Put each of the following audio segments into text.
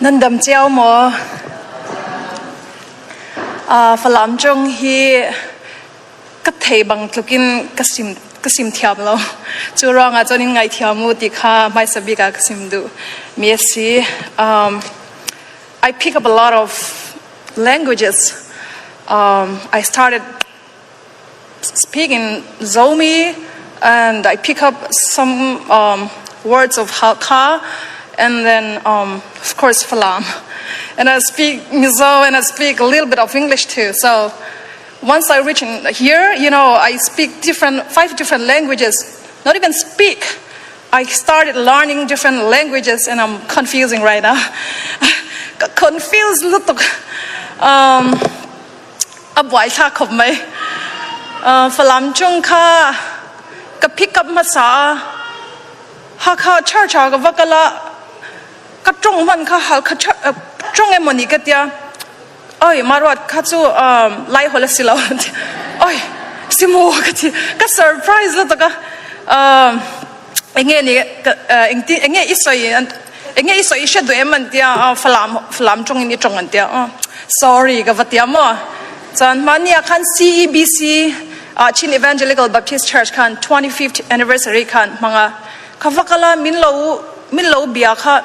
Nan dam chiau maw? Falam ṭawng hi ka thei bang tlukin ka sim ka sim thiam lo. Cu ruangah cun in ngaithiam u ti kha hmaisa bik ah ka sim duh mi a si. I pick up a lot of languages. I started speaking Zomi and I pick up some words of Halkha and then of course Falam. And I speak Mizo and I speak a little bit of English too. So once I reach here, I speak different five different languages. Not even speak. I started learning different languages and I'm confusing right now. Confused lutuk. A buaithlak khop mai. Falam chung kha ka pick up hmasa a. Hakha church ah ka va kal a ka ṭawng hman kha Halkha ṭawng emaw ni ka tia. Oi maruat kha chu Lai holh a si lo. Oi si mu ka ti. Ka surprise lutuk a. Enge ni enge i sawi enge i sawi i hre duh em an tia Falam Falam ṭawng in i ṭawng an tia. Sorry ka va tia maw. Chuan hmani ah khan CEBC Chin Evangelical Baptist Church khan 25th anniversary khan hmang a. Ka va kal a min lo min lo bia kha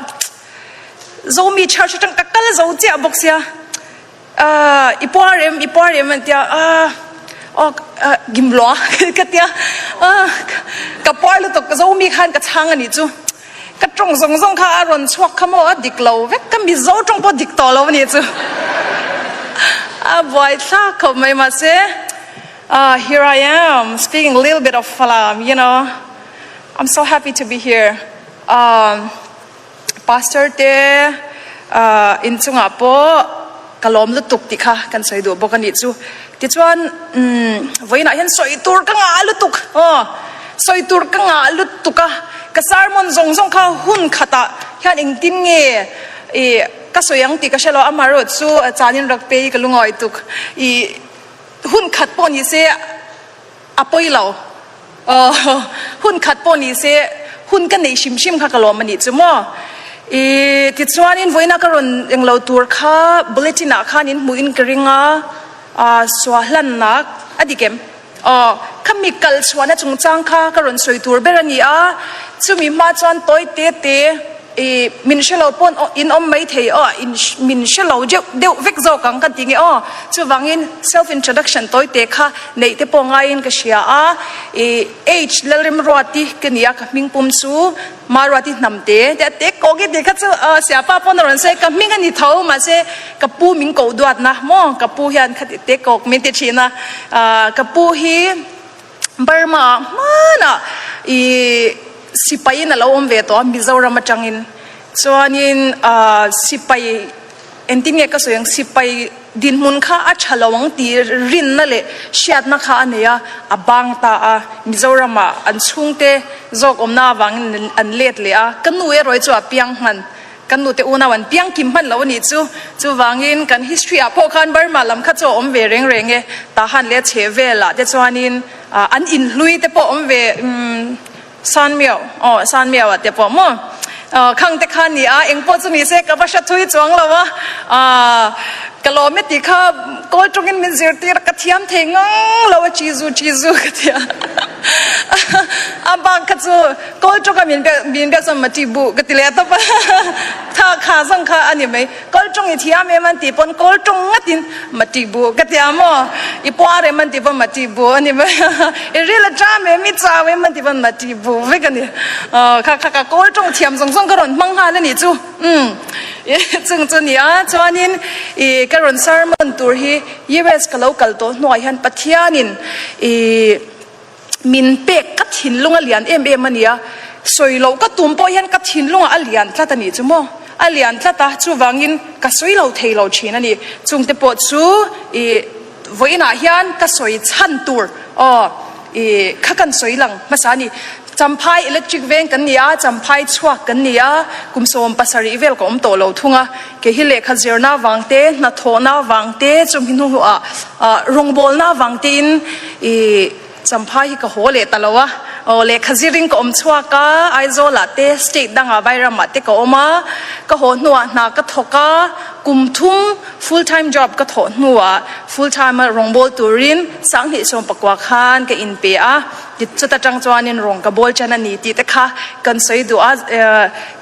Zomi church atang ka kal zo chiah bawk sia. I puar em i puar em an tia aw gimlua ka tia ka puar lutuk Zomi khan ka chhang a nih chu. Ka tawng zawng zawng kha a rawn chhuak kha maw a dik lo vek ka Mizo tawng pawh dik tawh lo a nih chu. A buaithlak khawp mai mahse here I am speaking a little bit of Falam you know I'm so happy to be here. Pastor te inchungah pawh ka lawm lutuk tih kha kan sawi duh bawk a nih chu. Tichuan vawiinah hian sawi tur ka ngah lutuk aw sawi tur ka ngah lutuk a, ka sermon zawng zawng kha hun khatah hian engtin nge ih ka sawi ang tih ka hre lo, amaherawh chu chanin rak pe hi ka lungawi tuk ih hun khat pawh ni se A pawi lo. Aw, hun khat pawh ni se, hun ka neih hrim hrim kha ka lawm a nih chu maw? I, tichuanin vawiina ka rawn englo tur kha bulletin ah khan in hmuh in ka ring a, ah, suahlannak a dik em? Aw, khami kal chhuahna chungchang kha ka rawn sawi tur ber a ni a, chumi hma chuan tawi te te, I min hre lo pawn in awm mai thei aw, in min hre lo deuh deuh vek zawk ang kan ti nge aw. Chuvangin self introduction tawi te kha neih te pawh ngaiin ka hria a, i H Lalrimruati ka ni a, ka hming pum chu Maruati Hnamte te a tek kawk i ti kha chu Siapa pawn a rawn sawi, ka hming a ni tho mahse ka pu min koh duatna maw, ka pu hian khati tek kawk min ti thin a, ka pu hi Burma ah hmanah i sipai in a lo awm ve tawh a Mizoram atangin chuanin ah sipai engtin nge ka sawi ang sipai dinhmun kha a tha lo ang tih rinna leh hriatna kha a nei a a bang ta a Mizoram ah an chhungte zawk awmna avangin an let leh a ka nu erawh hi chu a piang hman. Kan nute unau an piang kim hman lo a nih chu. Chuvangin kan history ah pawh khan Burma lam kha chu a awm ve reng reng e. Tahan leh a chheh velah te chuanin an inhlui te pawh awm ve San Miao aw San Miao ah te pawh maw khang te kha ni a, eng pawh chu ni se ka va hre thui chuang lo a. Ka lawm e tih kha kawl tawngin min zirtir a, ka thiam thei ngang lo a chizu chizu ka ti a. A bak kha chu Kawl tawng a min min biak chuan mati bu ka ti leh tawp a, tha kha zawng kha a ni mai. Kawl tawng i thiam em an tih pawn kawl tawng ngatin mati bu ka ti a maw, i puar em an tih pawn mati bu a ni mai a, i ril a ṭam em i chau em an tih pawn mati bu vek a ni. Kha kha ka kawl tawng thiam zawng zawng ka rawn hmang nghal a nih chu. Umm chung chu ni a, chuanin i ka rawn sermon tur hi US ka lo kal tawh hnuah hian Pathianin i Min pek ka thinlung a lian em em a nia, sawi loh ka tum pawh hian ka thinlungah a lian tlat a nih chu maw? A lian tlat a, chuvangin ka sawi lo thei lo thin a ni. Chungte pawh chu i vawiinah hian ka sawi chhan tur aw i kha kan sawi lang hmasa a ni. Champhai electric veng kan ni a, Champhai chhuak kan ni a, kum 70 vel ka awm tawh lo thung a, kei hi lehkha zirna vang te, hnathawhna vang te, chumi hnuhnuah rawngbawlna vang tein i Champhai hi ka haw leh ta lo a. Aw lehkha zirin ka awm chhuak a, Aizawlah te state dangah Vairamah te ka awm a, ka haw hnuah hna ka thawk a, kum thum full time job ka thawh hnuah full time a rawngbâwl turin 2019 khan ka inpe a, chuta tang chuanin rawng ka bawl ṭan a ni tih te kha kan sawi duh a,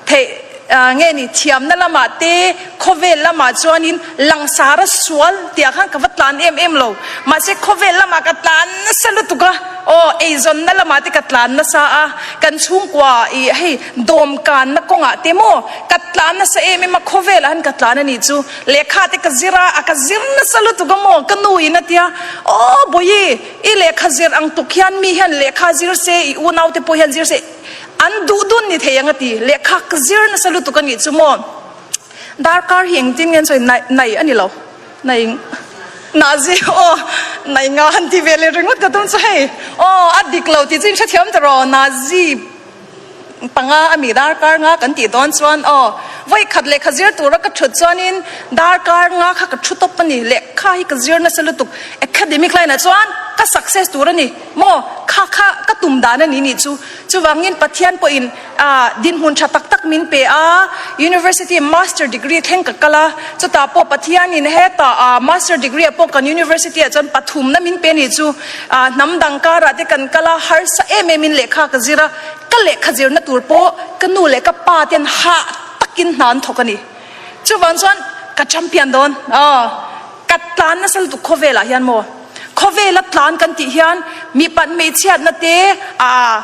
theih nge ni thiamna lamah te khawvel lamah chuanin langsar a sual tih khan ka va tlan em em lo mahse khawvel lamah ka tlan nasa lutuk a aw eizawnna lamah te ka tlan nasa a kan chhungkua ih hei dawmkanna kawngah te maw ka tlan nasa em em a khawvelah han ka tlan a nih chu lehkha te ka zir a a ka zir nasa lutuk a maw ka nu in a tia aw bawihi i lehkha zir ang tuk hian mi hian lehkha zir se i unau te pawh hian zir se An duh dun ni thei ang a ti. Lehkha ka zir nasa lutuk a nih chu maw? Darkar hi engtin nge an sawi? Nai, nai a ni lo. Nai, Nazi, aw, nai nga han ti ve leh ringawt ka tum chu hei. Aw, a dik lo tih chu in hrethiam ta rawh. Nazi panga a mi darkar nga kan tih dawn chuan aw, vawi khat lehkha zir tura ka thut chuanin darkar nga kha ka thu tawp a ni. Lehkha hi ka zir nasa lutuk. Academic line ah chuan ka success tur a ni. Maw? Kha kha ka tum dan a ni nih chu. Chuvangin Pathian pawhin dinhmun tha tak tak min pe a, University Master degree thleng ka kal a, chutah pawh Pathianin hetah Master degree ah pawh kan University ah chuan pathumna min pe nih chu. Hnam dang karah te kan kal a, harsa em em in lehkha ka zir a, ka lehkha zirna tur pawh ka nu leh ka pa ten hah takin hna an thawk a ni. Chuvang chuan ka champion dawn. Ka tlan nasa lutuk khawvelah hian maw? Khawvela tlan kan tih hian mipat hmeichhiatna te, aa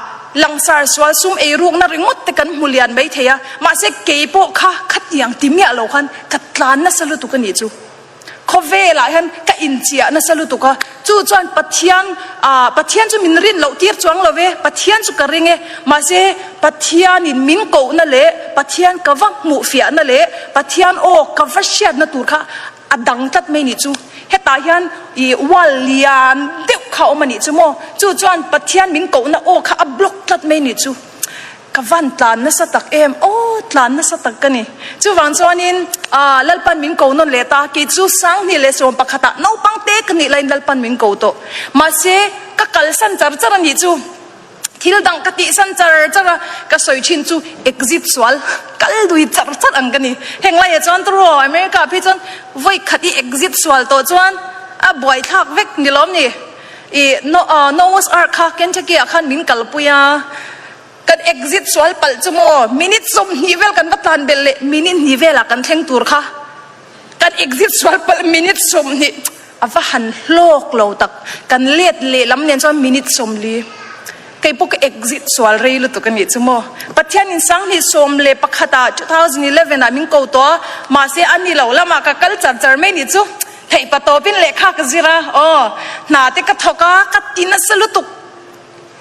langsar sual sum eirukna ringawt te kan hmu lian mai thei a, mahse kei pawh kha khatiang ti miah lo khan ka tlan nasa lutuk a nih chu. Khawvelah hian ka inchiah nasa lutuk a, chu chuan Pathian aa Pathian chu min rin loh tir chuang lo ve, Pathian chu ka ring e, mahse Pathianin min kohna leh Pathian ka va hmuh fiahna leh Pathian aw ka va hriatna tur kha A dang tlat mai nih chu. Hetah hian ih wall lian deuh kha a awm a nih chu maw? Chu chuan Pathian min kohna aw kha a block tlat mai nih chu. Ka van tlan nasa tak em? Aw tlan nasa tak ka ni. Chuvang chuanin ah Lalpan min ko nawn leh ta. Kei chu 2011 ah naupang te ka nih laiin Lalpan min ko tawh. Mahse ka kalsan char char a nih chu. Thil dang ka tihsan char char a, ka sawi thin chu exit sual kal lui char char ang ka ni. Heng laiah chuan turaw America phei chuan vawi khat i exit sual tawh chuan a buaithlak vek ni lawm ni. I Noah's Ark kha Kentucky ah khan min kalpui a, kan exit sual palh chu maw minute 20 vel kan va tlan belh leh minute hnih velah kan thleng tur kha. Kan exit sual palh minute 20 a va han hlawk lo tak. Kan let lehlam nen chuan minute 40. Kei pawh ka exit sual rei lutuk a nih chu maw. Pathian in 2011 ah, 2011 ah min ko tawh a, mahse a ni lo lamah ka kal char char mai nih chu. Theih pa tawpin lehkha ka zir a, aw hna te ka thawk a, ka ti nasa lutuk.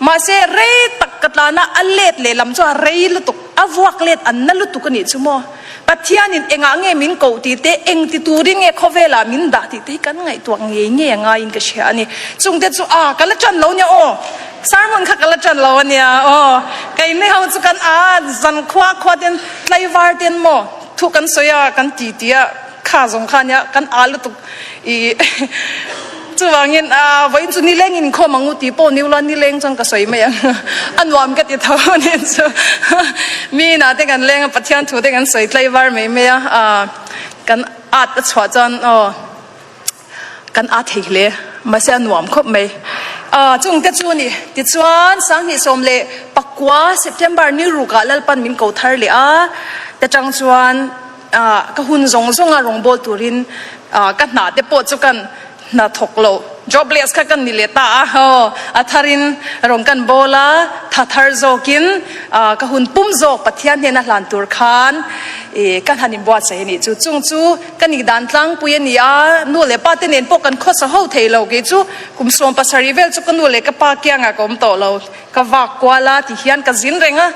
Mahse, rei tak ka tlan a, a let lehlam chu a rei lutuk, a vuak let an na lutuk a nih chu maw? Pathianin engah nge min koh tih te, eng ti turin nge khawvelah min dah tih te hi kan ngaihtuah ngei ngei a ngaiin ka hria a ni. Chungte chu a, ka la ṭan lo nia aw, sermon kha ka la ṭan lo a nia aw, keini ho chu kan a, zan khua khua ten tlaivar ten maw thu kan sawi a, kan ti ti a, Kha zawng kha nia kan aa lutuk i chuvangin a vawiin chu nileng inkhawm ang u tih pawh ni ula nileng chuan ka sawi mai ang a nuam ka ti tho a nih chu mi inah te kan leng a Pathian thu te kan sawi tlaivar mai mai a kan at a chhuah chuan aw kan aa thei hle mahse a nuam khawp mai chung te chu a ni tichuan 2019 September ni rukah Lalpan min ko thar leh a ta tang chuan Ka hun zawng zawnga rawngbâwl turin ka hna te pawh chu kan hna thawk lo, jobless kha kan ni leh ta a, aw a tharin rawn kan bâwl a, tha thar zawkin ka hun pum zawk Pathian hnena hlan tur khan ka han inbuatsaih a nih chu. Chung chu ka nih dan tlangpui a ni a, nu leh pa te nen pawh kan khawsa ho thei lo, kei chu kum 17 vel chu ka nu leh ka pa kiangah ka awm tawh lo. Ka vak kual a ti hian ka zin reng a,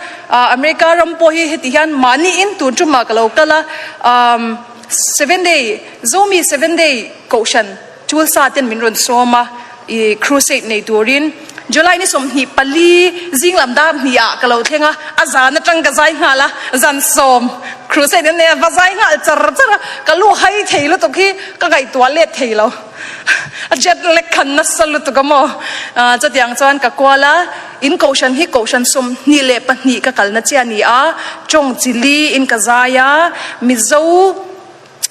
America ram pawh hi heti hian mahni in tun tumah ka lo kal a, Seven Day, Zomi Seven Day kohhran Tulsa ten min rawn sawm a, i crusade nei turin July ni 24 zing lam dar hnih ah ka lo thleng a, a zan atang ka zai nghal a, zan sawm crusade an nei a, va zai nghal char char a, ka lu hai thei lutuk hi ka ngaihtuah let thei lo. A jet lek khan nasa lutuk a maw? Chutiang chuan ka kual a, In kohhran hi kohhran 22 ka kalna chiah a ni a, tawng chi li in ka zai a, Mizo,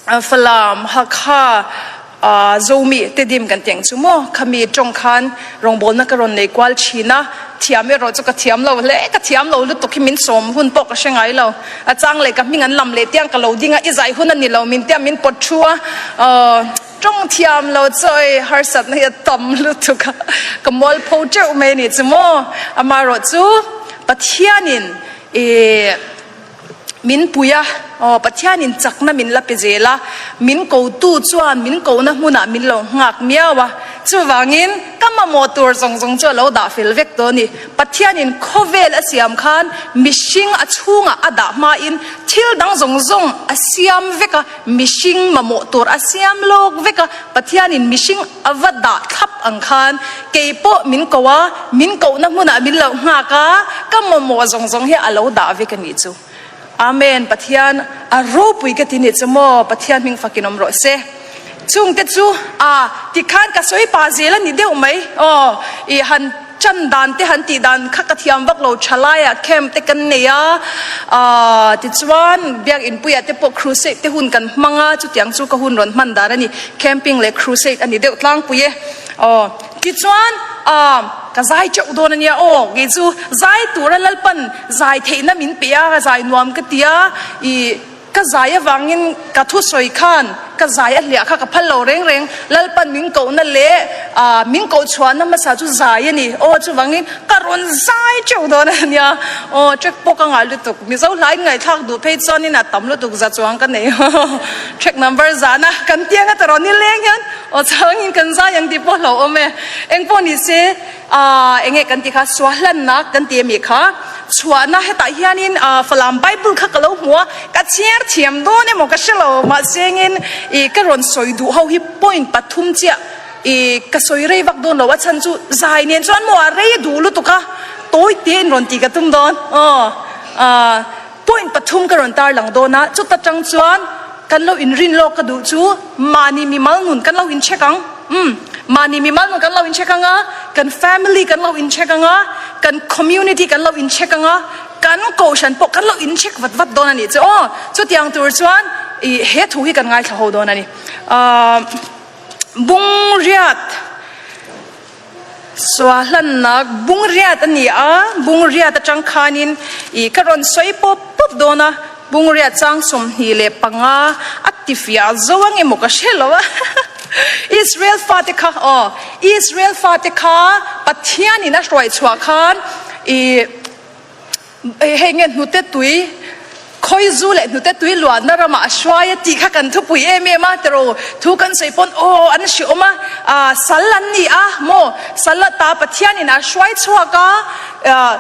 Falam, Hakha, Zomi te dim kan tih ang chu maw, khami tawng khan rawngbawlna ka rawn nei kual thin a, thiam erawh chu ka thiam lo hle, ka thiam lo lutuk hi min sawm hun pawh ka hre ngai lo, a chang leh ka hming an lam leh tiang ka lo ding a, i zai hun a ni lo min tia min pawt thu a, tawng thiam lo chu ei harsatna hi a tam lutuk a, ka mualpho teuh mai a nih chu maw, amaherawhchu Pathianin ih. Min pui a, aw, Pathianin chakna min la pe zel a, min kotu chuan min kohna hmunah min lo nghak miau a, chuvangin ka mamawh tur zawng zawng chu a lo dah fel vek tawh a ni. Pathianin khawvel a siam khan mihring a chhungah a dah hmain thil dang zawng zawng a siam vek a, mihring mamawh tur a siam lawk vek a, Pathianin mihring a va dah thlap ang khan kei pawh min ko a, min kohna hmunah min lo nghak a, ka mamawh zawng zawng hi a lo dah vek a nih chu. Amen, Pathian a ropui ka ti nih chu maw, Pathian hming fakin awm rawh se. Chungte chu a tikhan ka sawi pah zel a ni deuh mai aw, i han Chan dan te han tih dan kha ka thiam vak lo tha laiah camp te kan nei a, aah tichuan biakinpuiah te pawh crusade te hun kan hmang a, chutiang chu ka hun rawn hman dan a ni, camping leh crusade a ni deuh tlangpui e aw. Tichuan aah ka zai teuh dawn a nia aw, kei chu zai tura Lalpan zai theihna min pe a, zai nuam ka ti a, ih. Ka zai avangin ka thusawi khan ka zai a hliah kha ka phal lo reng reng. Lalpan min kohna leh min koh chhuahna hmasa chu zai a ni. Aw chuvangin ka rawn zai teuh dawn a nia. Aw track pawh ka ngah lutuk. Mizo hlai ngaihthlak duh phei chuanin a tam lutuk za chuang ka nei. Track number zana kan tiang a ta rawn nileng hian aw changin kan zai ang tih pawh hlauhawm e. Engpawh ni se. Aaa enge kan tih kha suahlanna kan ti ami kha chhuahna hetah hianin aa Falam Bible kha ka lo hmu a, ka chhiar thiam dawn emaw ka hre lo mahsengin ih ka rawn sawi duh ho hi point pathum chiah ih ka sawi rei vak dawn lo a chhan chu zai nen chuan maw a rei duh lutuk a tawi te in rawn tih ka tum dawn aw aa. Point pathum ka rawn tarlang dawn a, chuta tang chuan kan lo inrin lawk ka duh chu mahni mimal nun kan lo incheck ang, umm mahni mimal nun kan lo incheck ang a, kan family kan lo incheck ang a, kan community kan lo incheck ang a, kan kohhran pawh kan lo incheck vat vat dawn a nih chu aw. Chutiang tur chuan ih he thu hi kan ngaithla ho dawn a ni. Ahh Bungriat. Suahlannak bungriat a ni a, bungriat atang khanin ih ka rawn sawi pawp pawp dawn a, bungriat chang 25 a ti fiah zo ang emaw ka hre lo a, Israel fate kha aw, Israel fate kha Pathianin a hruai chhuah khan ih. Hei nge hnute tui, khawizu leh hnute tui luahna ramah a hruai a tih kha kan thupui em em a tiraw? Thu kan sawi pawn aw an hriawm a, ah sal an ni a maw? Sal a ta Pathianin a hruai chhuak a, ah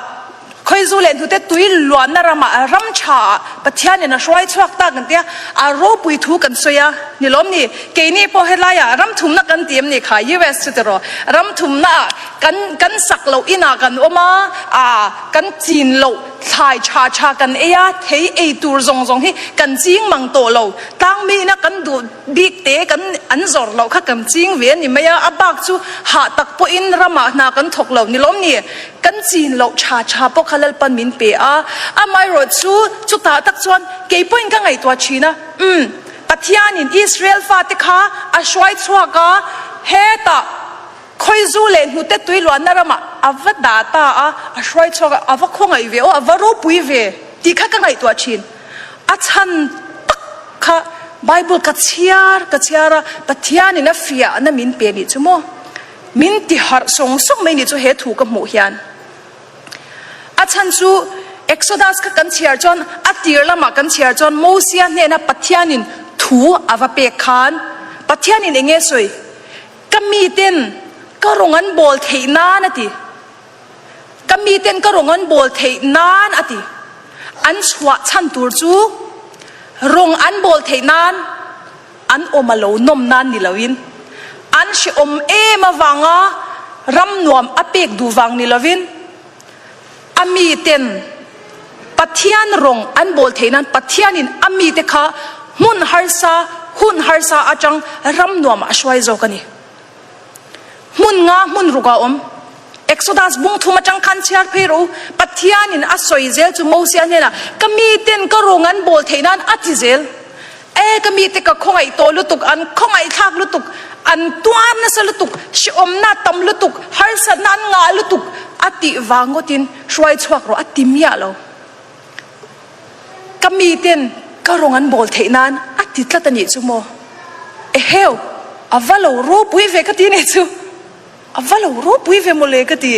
khawizu leh hnute tui luahna ramah ram tha ah Pathianin a hruai chhuak ta kan tia, a ropui thu kan sawi a ni lawm ni? Keini pawh helaiah ram thumna kan ti em ni kha US chu tiraw? Ram thumna ah kan kan sak loh inah kan awm a, ah Kan chin loh thlai tha tha kan ei a, thei ei tur zawng zawng hi kan ching mang tawh lo. Tlangmiina kan duh bik te kan an zawrh loh kha kan ching ve a ni mai a, a bak chu hah tak pawhin ramah hna kan thawk lo ni lawm ni? Kan chin loh tha tha pawh kha Lalpan min pe a, amaherawh chu chutah tak chuan kei pawhin ka ngaihtuah thin a, umm Pathianin Israel fate kha a hruai chhuak a, hetah. Khawizu leh hnute tui luanna ramah a va dah ta a, a hruai chhuak a, a va khawngaih ve aw, a va ropui ve tih kha ka ngaihtuah thin. A chhan tak kha Bible ka chhiar ka chhiar a, Pathianin a fiahna min pe nih chu maw? Min ti harh sawng sawng mai nih chu he thu ka hmuh hian. A chhan chu Exodus kha kan chhiar chuan a tir lamah kan chhiar chuan Mosia hnena Pathianin thu a va pek khan Pathianin eng nge sawi? Ka miten ka rawng an bawl theih nan a ti. Ka miten ka rawng an bawl theih nan a ti. An chhuah chhan tur chu rawng an bawl theih nan an awm a lo nawm nan ni loin an hrehawm em avanga ram nuam a pek duh vang ni loin A miten Pathian rawng an bawl theih nan Pathianin a mite kha hmun harsa, hun harsa atang ram nuamah a hruai zawk a ni. Hmun nga hmun ruk a awm. Exodus bung thum atang khan chhiar phei rawh u. Pathianin a sawi zel chu Mosia hnenah, Ka miten ka rawng an bawl theih nan a ti zel. E, ka mite ka khawngaih tawh lutuk, an khawngaihthlak lutuk, an tuar nasa lutuk, hrehawmna tam lutuk, harsatna an ngah lutuk a tih vang ngawtin hruai chhuak rawh a ti miah lo. Ka miten ka rawng an bawl theih nan a ti tlat a nih chu maw? Eheu, a va lo ropui ve ka ti nih chu. A va lo ropui ve mawle ka ti.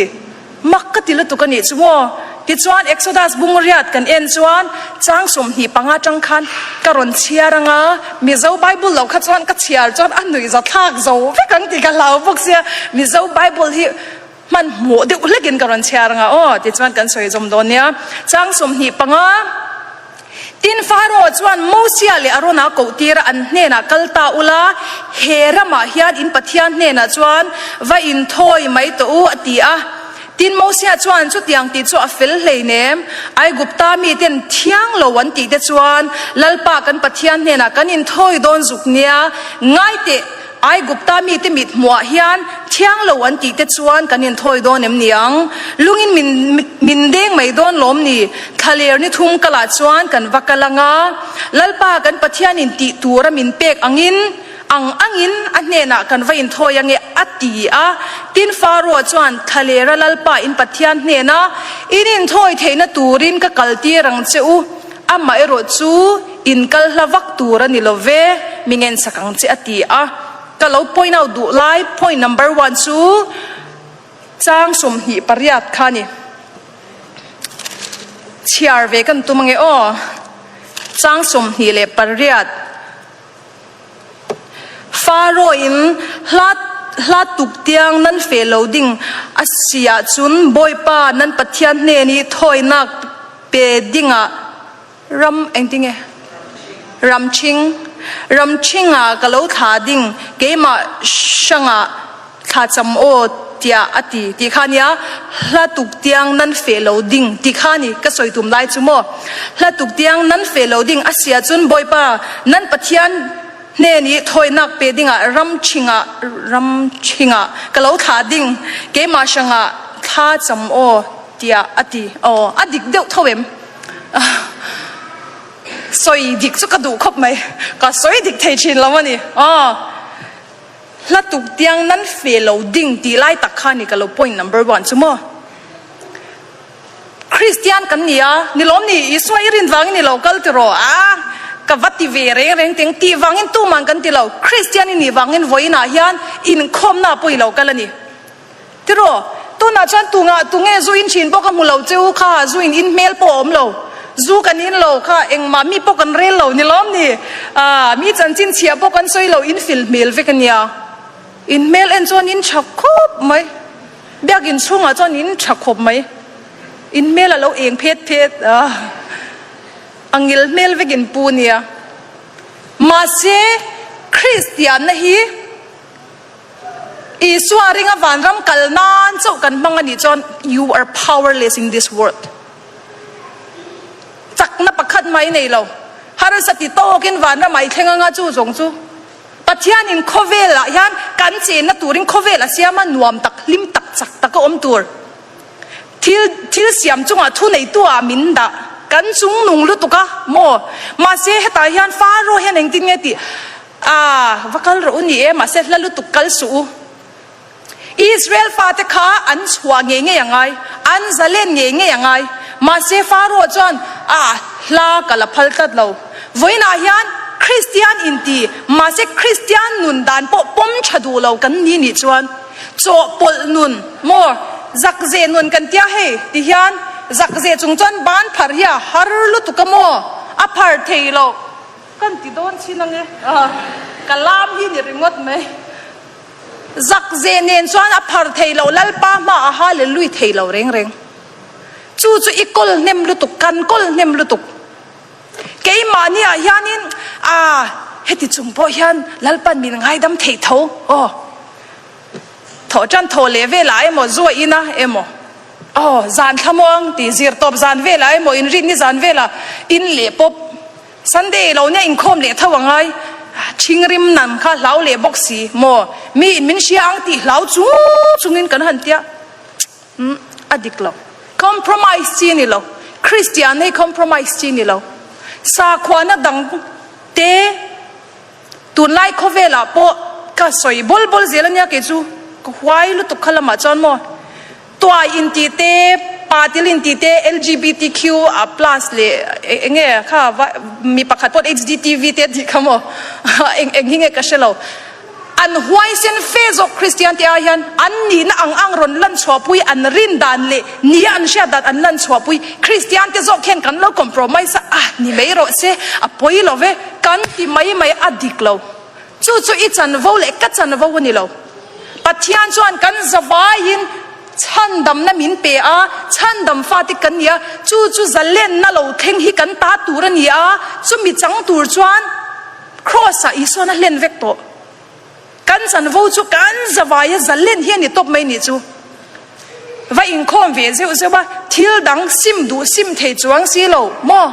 Mak ka ti lutuk a nih chu maw? Tichuan Exodus bung riat kan en chuan chang 25 tang khan ka rawn chhiar ang a, Mizo Bible loh kha chuan ka chhiar chuan a nuih zathlak zo vek ang tih ka hlau bawk sia, Mizo Bible hi hmanhmawh deuh hlekin ka rawn chhiar ang a aw, tichuan kan sawi zawm dawn nia. Chang 25. Tin, Pharaoh chuan Mosia leh Arona koh tir a, an hnenah kal ta ula, he ramah hian in Pathian hnenah chuan va inthawi mai tawh u, a ti a. Tin, Mosia chuan chutiang tih chu a fel hleinem, Aigupta miten thiang lo an tih te chuan Lalpa kan Pathian hnenah kan inthawi dawn zuk nia, ngai teh, Aigupta mite mit hmuhah hian thiang lo an tih te chuan kan inthawi dawn em ni ang? Lungin min min deng mai dawn lawm ni? Thlaler ni thum kalah chuan kan va kal ang a, Lalpa kan Pathianin tih tura min pek angin ang angin a hnenah kan va inthawi ang e, a ti a. Tin, Faroa chuan Thlalera Lalpa in Pathian hnena in inthawi theihna turin ka kaltir ang che u, Amaherawh chu in kal hla vak tur a ni lo ve, mi ngensak ang che a ti a. Ka lo point out duh lai point number one chu chang 28 kha a ni. Chhiar ve kan tum ange aw. Chang 28. Faro in hla hla tuk tiang nan fe lo ding a si ahcun Bawipa nan Pathian hnen i thawinak pe dingah ram engtinge ramṭhing ramṭhing ah ka lo thla ding keimah hrangah thlacam aw tiah a ti ti kha nia hla tuk tiang nan feh lo ding ti kha ni ka sawi tum lai chu maw hla tuk tiang nan feh lo ding a si ahcun Bawipa nan Pathian hnen i thawinak pe dingah ram ṭhing ah ram ṭhing ah ka lo thlah ding keimah hrangah thla cam aw tiah a ti aw a dik deuh tho em sawi dik chu ka duh khawp mai ka sawi dik thei ṭhin lo a ni aw. Hla tuk tiang nan fe lo ding tih lai tak kha ni ka lo point number one chu maw. Kristian kan ni a, ni lawm ni, Isua i rin vangin i lo kal ti rawh a, ka va ti ve reng reng teng tih vangin tuman kan ti lo, Kristian i nih vangin vawiinah hian inkhawmna pawh i lo kal a ni. Tiraw? Tunah chuan tungah tunge zu in thin pawh ka hmu lo che u kha, zu in in hmel pawh a awm lo. Zu kan in lo kha, engmah mi pawh kan rel lo ni lawm ni? Aaa, mi chanchin chhia pawh kan sawi lo, in fil hmel vek a nia. In hmel en chuan in tha khawp mai. Biakin chhungah chuan in tha khawp mai. In hmel a lo eng phet phet a, a ngil hmel vek in pu nia. Mahse, Kristianna hi. Isua ringa vanram kal nan chauh kan hmang a nih chuan you are powerless in this world. Chakna pakhat mai nei lo. Harsa ti tawkin vanram ah i thleng anga chu zawng chu Pathianin khawvel ah hian kan chenna turin khawvel a siam a nuam tak hlim tak chak taka awm tur thil thil siam chungah thu neitu ah min dah kan chung nung lutuk a maw mahse hetah hian Faro hian engtin nge tih A, va kal rawh u ni e, mahse hla lutuk kal suh u. Israel fate kha an chhuah ngei ngei a ngai, an zalen ngei ngei a ngai. Mahse Pharaoh chuan, A, hla ka la phal tlat lo. Vawiinah hian Kristian inti, mahse Kristian nun dan pawh pawm tha duh lo kan ni nih chuan chawhpawlh nun maw, zakze nun kan tia hei ti hian zakze chung chuan ban phar hi a har lutuk a maw, a phar thei lo. Kan ti dawn chin ange ka lam hi ni ringawt mai. Zak ze nen chuan a phar thei lo Lalpa hma a hallelui thei lo reng reng. Chu chu i kawl hnem lutuk kan kawl hnem lutuk. Keimahni ah hianin a heti chung pawh hian Lalpan min ngaidam thei tho aw. Thawh tan thaw leh velah emaw zu a in a emaw aw zan thlamuang tih zir tawp zan velah emaw inrinni zan velah in leh pawp Sunday lo nia inkhawm leh tho angai thingrim nan kha hlau leh bawk si maw mi in min hria ang tih hlau chung chungin kan han tia. Umm a dik lo. Compromise chi a ni lo. Kristian hi compromise chi a ni lo. Sakhuana dang te tunlai khawvelah pawh ka sawi bawl bawl zel a nia kei chu ka huai lutuk kha lamah chuan maw tuai intih te patil intih te LGBTQ a plus leh eng nge kha mi pakhat pawh HDTV te a tih kha maw eng eng hi nge ka hre lo. An huaisen fe zawk Kristian te ai hian an nihna ang ang rawn lan chhuahpui, an rin dan leh nia an hriat dan an lan chhuahpui. Kristian te zawk hian kan lo compromise a, ah ni mai rawh se, a pawi lo ve, kan ti mai mai a dik lo. Chu chu i chanvo leh ka chanvo a ni lo. Pathian chuan kan zavaiin chhandamna min pe a, chhandam fate kan ni a, chu chu zalenna lo thleng hi kan ta tur a ni a, chumi chang tur chuan, Kraws-ah Isuan a hlen vek tawh. Kan chanvo chu kan zavaia zalen hi a ni tawp mai nih chu. Va inkhawm ve zeuh zeuh a, thil dang sim duh sim thei chuang si lo maw?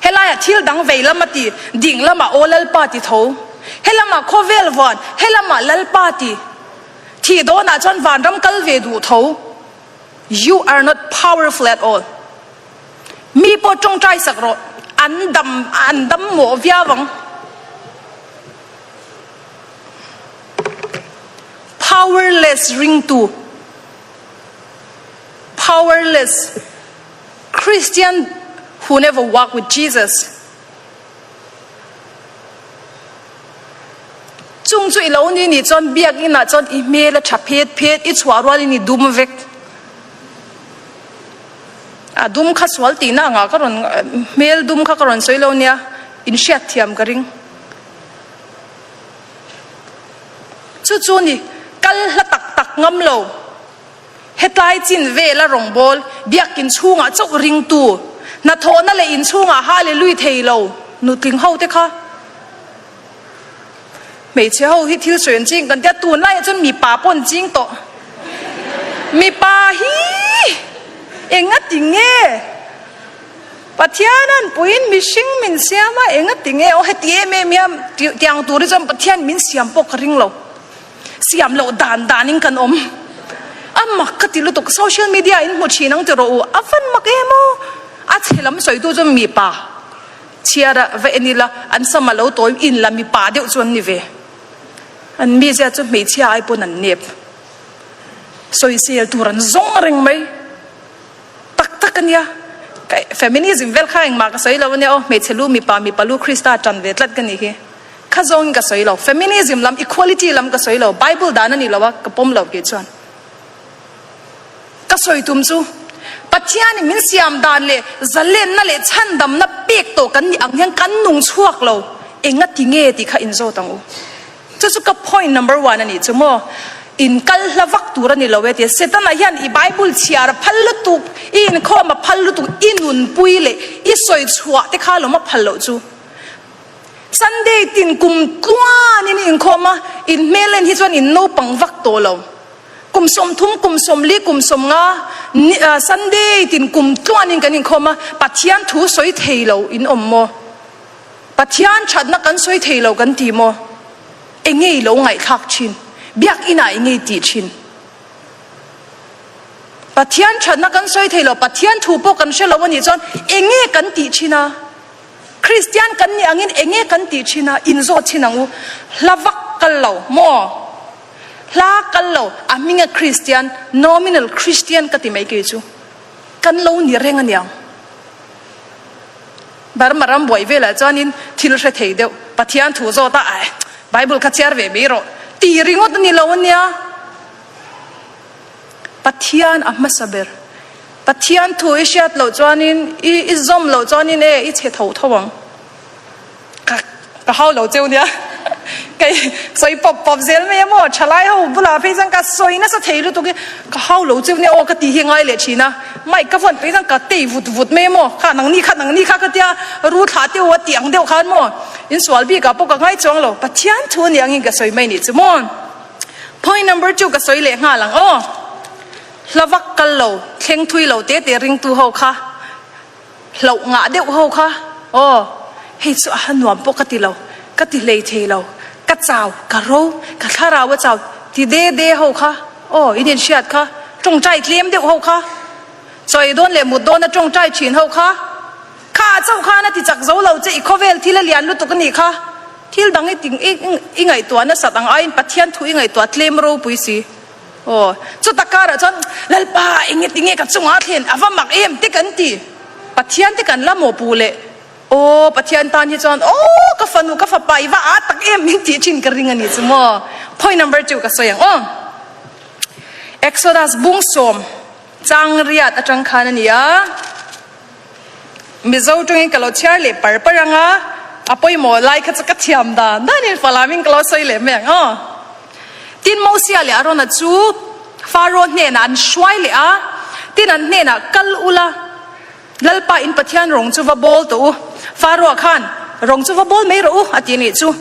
Helaiah thil dang vei lam a ti, ding lamah aw Lalpa ti tho. Helamah khawvel vuan, helamah Lalpa ti. Thih dawnah chuan vanram kal ve duh tho. You are not powerful at all. Mi pawh tawngtai sak rawh, an dam an dam mawh viau ang. Powerless ringtu, powerless Christian who never walk with Jesus. Chung chu i lo ni nih chuan biakinn ah chuan i hmel a tha phet phet, i chhuah rualin i dum vek. A dum kha sual tihna angah ka rawn hmel dum kha ka rawn sawi lo nia, in hriat thiam ka ring. Chu chu ni, kal hla tak tak ngam lo. Hetlai chin vela rawngbâwl, biakin chhungah chauh ringtu, hnathawhna leh inchhungah hallelui thei lo nutling ho te kha. Hmeichhe ho hi thil sawi an ching kan tia, tunlaiah chuan mipa pawh an ching tawh. Mipa hi enga ti nge? Pathian an puiin mihring min siam a, enga ti nge? Aw heti em em hian tiang tur hi chuan Pathian min siam pawh ka ring lo. Siam loh dan danin kan awm. A mak ka ti lutuk, social media in hmu thin ang ti rawh u, a van mak em aw. A chhe lam sawitu chu mipa chhiar a va en ila, an sam a lo tawi in la mipa deuh chu an ni ve. An mizia chu hmeichhia ai pawn an nep. Sawisel tur an zawng reng mai. Tak tak a nia. Feminism vel kha engmah ka sawi lo a nia aw, hmeichhe lu mipa, mipa lu Krista tan ve tlat ka nih hi. Kha zawngin ka sawi lo. Feminism lam, equality lam ka sawi lo. Bible dan a ni lo a, ka pawm lo kei chuan. Ka sawi tum chu, Pathianin min siam dan leh zalenna leh chhandamna pek tawh kan nih ang hian kan nung chhuak lo. Enga ti nge tih kha inzawt ang u. Chu chu ka point number one a nih chu maw. In kal hla vak tur a ni lo e tia Setana hian i Bible chhiar a phal lutuk, i inkhawm a phal lutuk, i nunpui leh i sawi chhuah te kha lawm a phal loh chu. Sunday tin kum tluanin i inkhawm a, in hmel en hi chuan in naupang vak tawh lo. Kum 30, kum 40, kum 50 Sunday tin kum tluanin kan inkhawm a, Pathian thu sawi thei lo in awm maw? Pathian thatna kan sawi thei lo kan ti maw? Enge i lo ngaihthlak thin? Biakinah enge i tih thin? Pathian thatna kan sawi thei lo, Pathian thu pawh kan hre lo a nih chuan enge kan tih thin a? Kristian kan nih angin enge kan tih thin a, inzawt thin ang u. Hla vak kal lo maw? Hla kal lo, a hminga Kristian, nominal Christian ka ti mai kei chu. Kan lo ni reng aniang. Burma ram buai velah chuanin thil hre thei deuh, Pathian thu zawt a, aih, Bible kha chhiar ve mai rawh ti ringawt a ni lo ania. Pathian a hmasa ber. Pathian thu i hriat loh chuanin, i i zawm loh chuanin e, i chhe tho tho ang. Ka ka hau lo cheu nia. Kei sawi pawp pawp zel mai a maw, thalai ho bulah phei chuan ka sawi nasa thei lutuk hi, ka hau lo cheu nia aw ka tih hi ngai leh thin a. Mic ka vawn phei chuan ka tei vut vut mai a maw, kha nangni kha nangni kha ka tia, ru thlah teuh a tih ang deuh khan maw, insual bikah pawh ka ngai chuang lo, Pathian thu a nih angin ka sawi mai nih chu maw. Point number two ka sawi leh nghal ang aw. Hla vak kal lo, thleng thui lo te te ringtu ho kha, hlauh ngah deuh ho kha, aw, hei chu a nuam pawh ka ti lo, ka ti hlei thei lo, ka chau, ka ro, ka thlarau a chau ti de de ho kha, aw, in inhriat kha. Tawngtai tlem deuh ho kha, chawi dawn leh mut dawna tawngtai thin ho kha, kha chauh khan a ti chak zo lo che, i khawvel thil a lian lutuk a nih kha. Thil dang i i ngaihtuah nasat ang aiin Pathian thu i ngaihtuah tlem ropui si. Aw, chuta karah chuan Lalpa enge tinge ka chungah a thlen a va mak em te kan ti. Pathian te kan la mawhpuh leh aw Pathian tan hi chuan aw ka fanu ka fapa i va aa tak em min tih thin ka ring a ni chu maw. Point number two ka sawi ang aw. Exodus bung sawm chang riat atang khan a ni a. Mizo tawngin ka lo chhiar leh par par ang a, a pawimawh lai kha chu ka thiam dan danin Falamin ka lo sawi leh mai ang aw. Tin, Mosia leh Arona chu Faro hnenah an hruai leh a, tin an hnenah, Kal ula, Lalpa in Pathian rawng chu va bawl tawh u. Faro khan, Rawng chu va bawl mai rawh u, a ti a nih chu.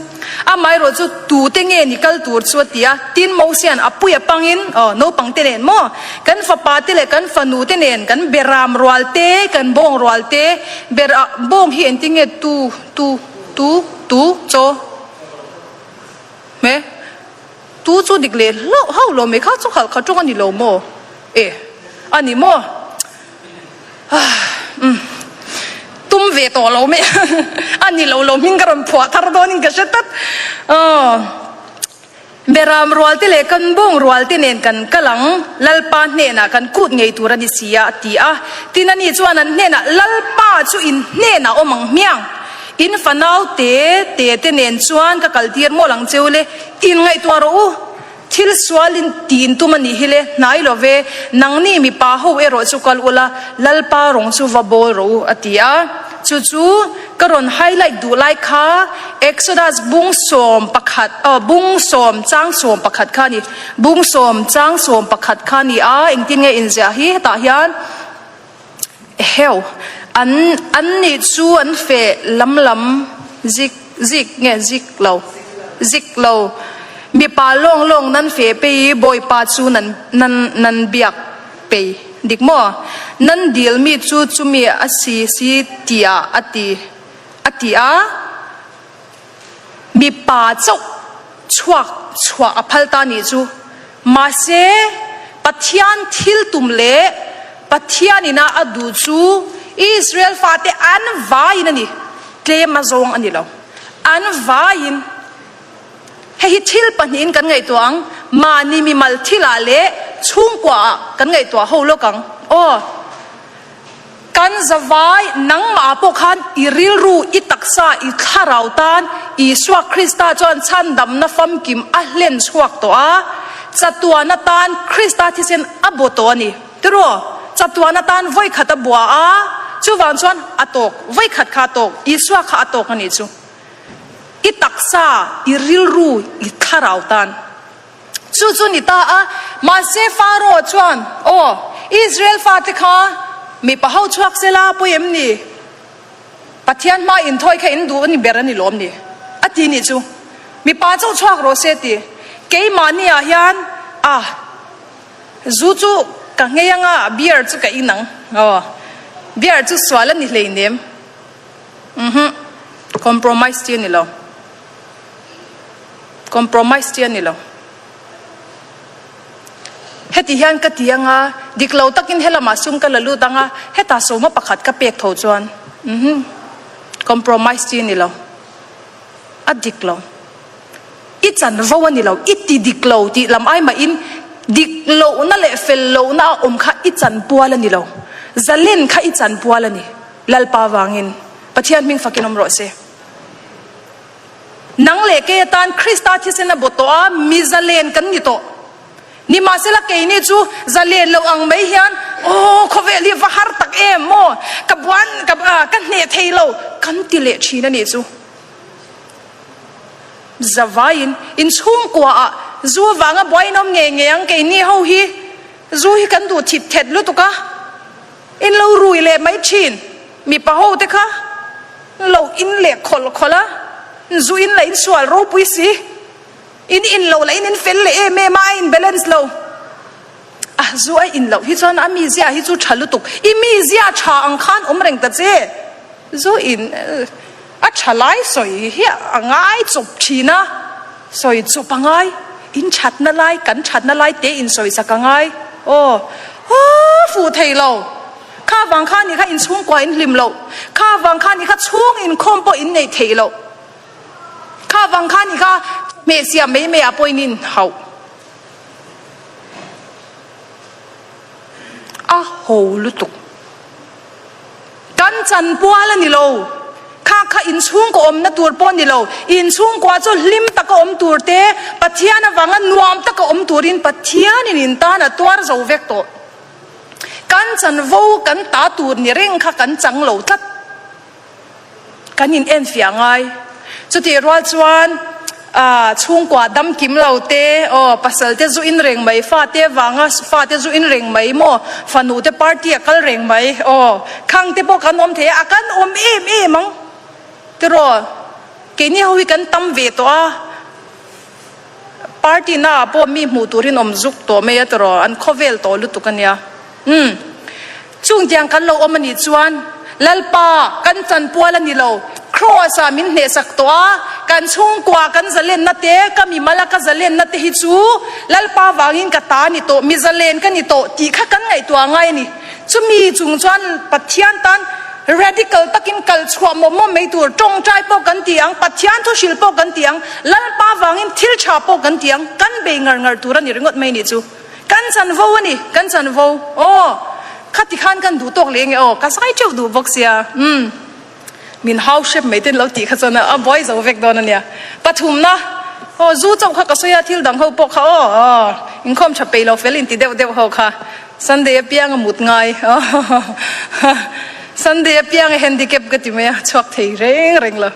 Amaherawh chu tute nge ni kal tur chu a ti a, tin Mosia'n a puia pangin, aw, naupang te nen maw, kan fapa te leh kan fanu te nen, kan beram rual te, kan bawng rual te, ber ah bawng hi engtin nge tu, tu, tu, tu, chaw, hme, tu chu dik leh hlauh hauh lo mai kha chu khalh kha tawng a ni lo maw? E, a ni maw? Umm tum ve tawh lo mai a ni lo lo hming ka rawn phuah thar dawn in ka hre tlat aw Beram rual te leh kan bawng rual te nen kan kal ang Lalpa hnenah kan kut ngei tur a ni si a a ti a tin ani chuan an hnenah Lalpa chu in hnenah awm ang hmiang in fanau te te te nen chuan ka kal tir mawlh ang cheu le in ngaihtuah rawh u Thil sual in ti in tum a nih hi le, hnai lo ve, nangni mipa ho erawh chu kal ula, Lalpa rawng chu va bawl rawh u, a ti a. Chu chu ka rawn highlight duh lai kha Exodus bung 11, aw, bung sawm chang 11 kha a ni, bung sawm chang 11 kha a ni a, engtin nge inziah hi hetah hian Eheu, an an nih chu an feh lam lam zik zik nge zik lo zik lo mipa lawng lawng nan feh pei i Bawipa chu nan nan nan biak pei dik maw? Nan dil mi chu chumi a si si tiah a ti a ti a. Mipa chauh chhuak chhuah a phal ta nih chu. Mahse, Pathian thil tum leh Pathian ina a duh chu Israel fate an vaiin a ni, tlem a zawng a ni lo. An vaiin. Hei hi thil pahnihin kan ngaihtuah ang, mahni mimal thilah leh chhungkuaah kan ngaihtuah ho lawk ang. Aw. Kan zavai nangmah pawh khan i rilru, i taksa, i thlarau tan Isua Krista chuan chhandamna famkim a hlen chhuak tawh a, chatuan atan Krista thisen a baw tawh a ni. Tiraw? Chatuan atan vawikhat a bua a, chuvang chuan a tawk, vawikhat kha a tawk, Isua kha a tawk a nih chu. I taksa, i rilru, i thlarau tan. Chu chu ni ta a, mahse Pharaoh chuan, Aw, Israel fate kha mipa ho chhuak se la pawi em ni? Pathian hma inthawi kha in duh a ni ber a ni lawm ni? A ti nih chu. Mipa chauh chhuak rawh se ti. Keimahni ah hian, a, zu chu ka nghei anga, beer chu ka in ang. Aw, beer chu sual a ni hleinem. Uhhuh, compromise chi a ni lo. Compromise chi a ni lo. Heti hian ka ti anga, dik lo takin helamah sum ka la lut anga, hetah sawma pakhat ka pek tho chuan, uhmm, compromise chi a ni lo. A dik lo. I chanvo a ni lo, i ti dik lo tih lam ai mahin dik lohna leh fel lohna a awm kha i chanpual a ni lo. Zalen kha i chanpual a ni. Lalpa vangin Pathian hming fakin awm rawh se. Nang leh kei atan Krista thisen a baw tawh a, mi zalen kan ni tawh. Nimahsela keini chu zalen lo ang mai hian, Aw, khawvel hi va har tak em maw, ka buan, ka, ka hneh thei lo, kan ti leh thin a nih chu. Zavaiin inchhungkuaah zu avanga buai in awm ngei ngei ang, keini ho hi zu hi kan duh thit thet lutuk a. In lo rui leh mai thin, mipa ho te kha lo in leh khawlh khawlh a, zu in lah in sual ropui si, in in lo lah in in fel leh em em a, a in balance lo. A zu a in loh hi chuan a mizia hi chu tha lutuk, i mizia tha ang khan awm reng ta che, zu in a tha lai sawi hi a ngai chawp thin a, sawi chawp a ngai, in thatna lai kan thatna lai te in sawi chak a ngai. Aw. Aw fuh thei lo. Kha vang kha ni kha inchhungkua in hlim loh. Kha vang kha ni kha chhung inkhawm pawh in neih theih loh. Kha vang kha ni kha hmehsiam mai mai ah pawh in inhauh. A ho lutuk. Kan chanpual a ni lo. Kha kha inchhungkaw awmna tur pawh a ni lo. Inchhungkua chu hlim taka awm tur te, Pathian avanga nuam taka awm turin Pathianin in tan a tuar zo vek tawh. Kan chanvo kan ta tur ni reng kha kan chang lo tlat. Kan in enfiah ngai. Chutih rual chuan chhungkua dam kim lo te, aw pasal te zu in reng mai, fa te vanga fa te zu in reng mai maw, fanu te party a kal reng mai, aw khang te pawh kan awm thei a, a kan awm em em ang tiraw, keini ho hi kan tam ve tawh a, party na ah pawh mi hmuh turin awm zuk tawh mai a tiraw, an khawvel tawh lutuk a nia. Umm. Chung tiang kan lo awm a nih chuan Lalpa kan chanpual a ni lo. Kraws ah min hnehsak tawh a, kan chhungkua kan zalenna te, ka mimala ka zalenna te hi chu Lalpa vangin ka ta a ni tawh, mi zalen ka ni tawh tih kha kan ngaihtuah ngai a ni. Chumi chung chuan Pathian tan radical takin kal chhuah mawp mawp mai tur, tawngtai pawh kan ti ang, Pathian thu hrilh pawh kan ti ang, Lalpa vangin thil tha pawh kan ti ang, kan bei ngar ngar tur a ni ringawt mai nih chu. Kan chanvo a ni, kan chanvo. Aw, khati khan kan duh tawk leh nge aw, ka zai teuh duh bawk sia. Umm, min hau hrep mai ten lo tih kha chuan a buai zo vek dawn a nia. Pathumna, aw zu chauh kha ka sawi a, thil dang ho pawh kha aw, aw, inkhawm tha peih lo fel inti deuh deuh ho kha. Sunday apianga mut ngai, aw, Sunday apianga handicap ka ti mai a, chhuak thei reng reng lo.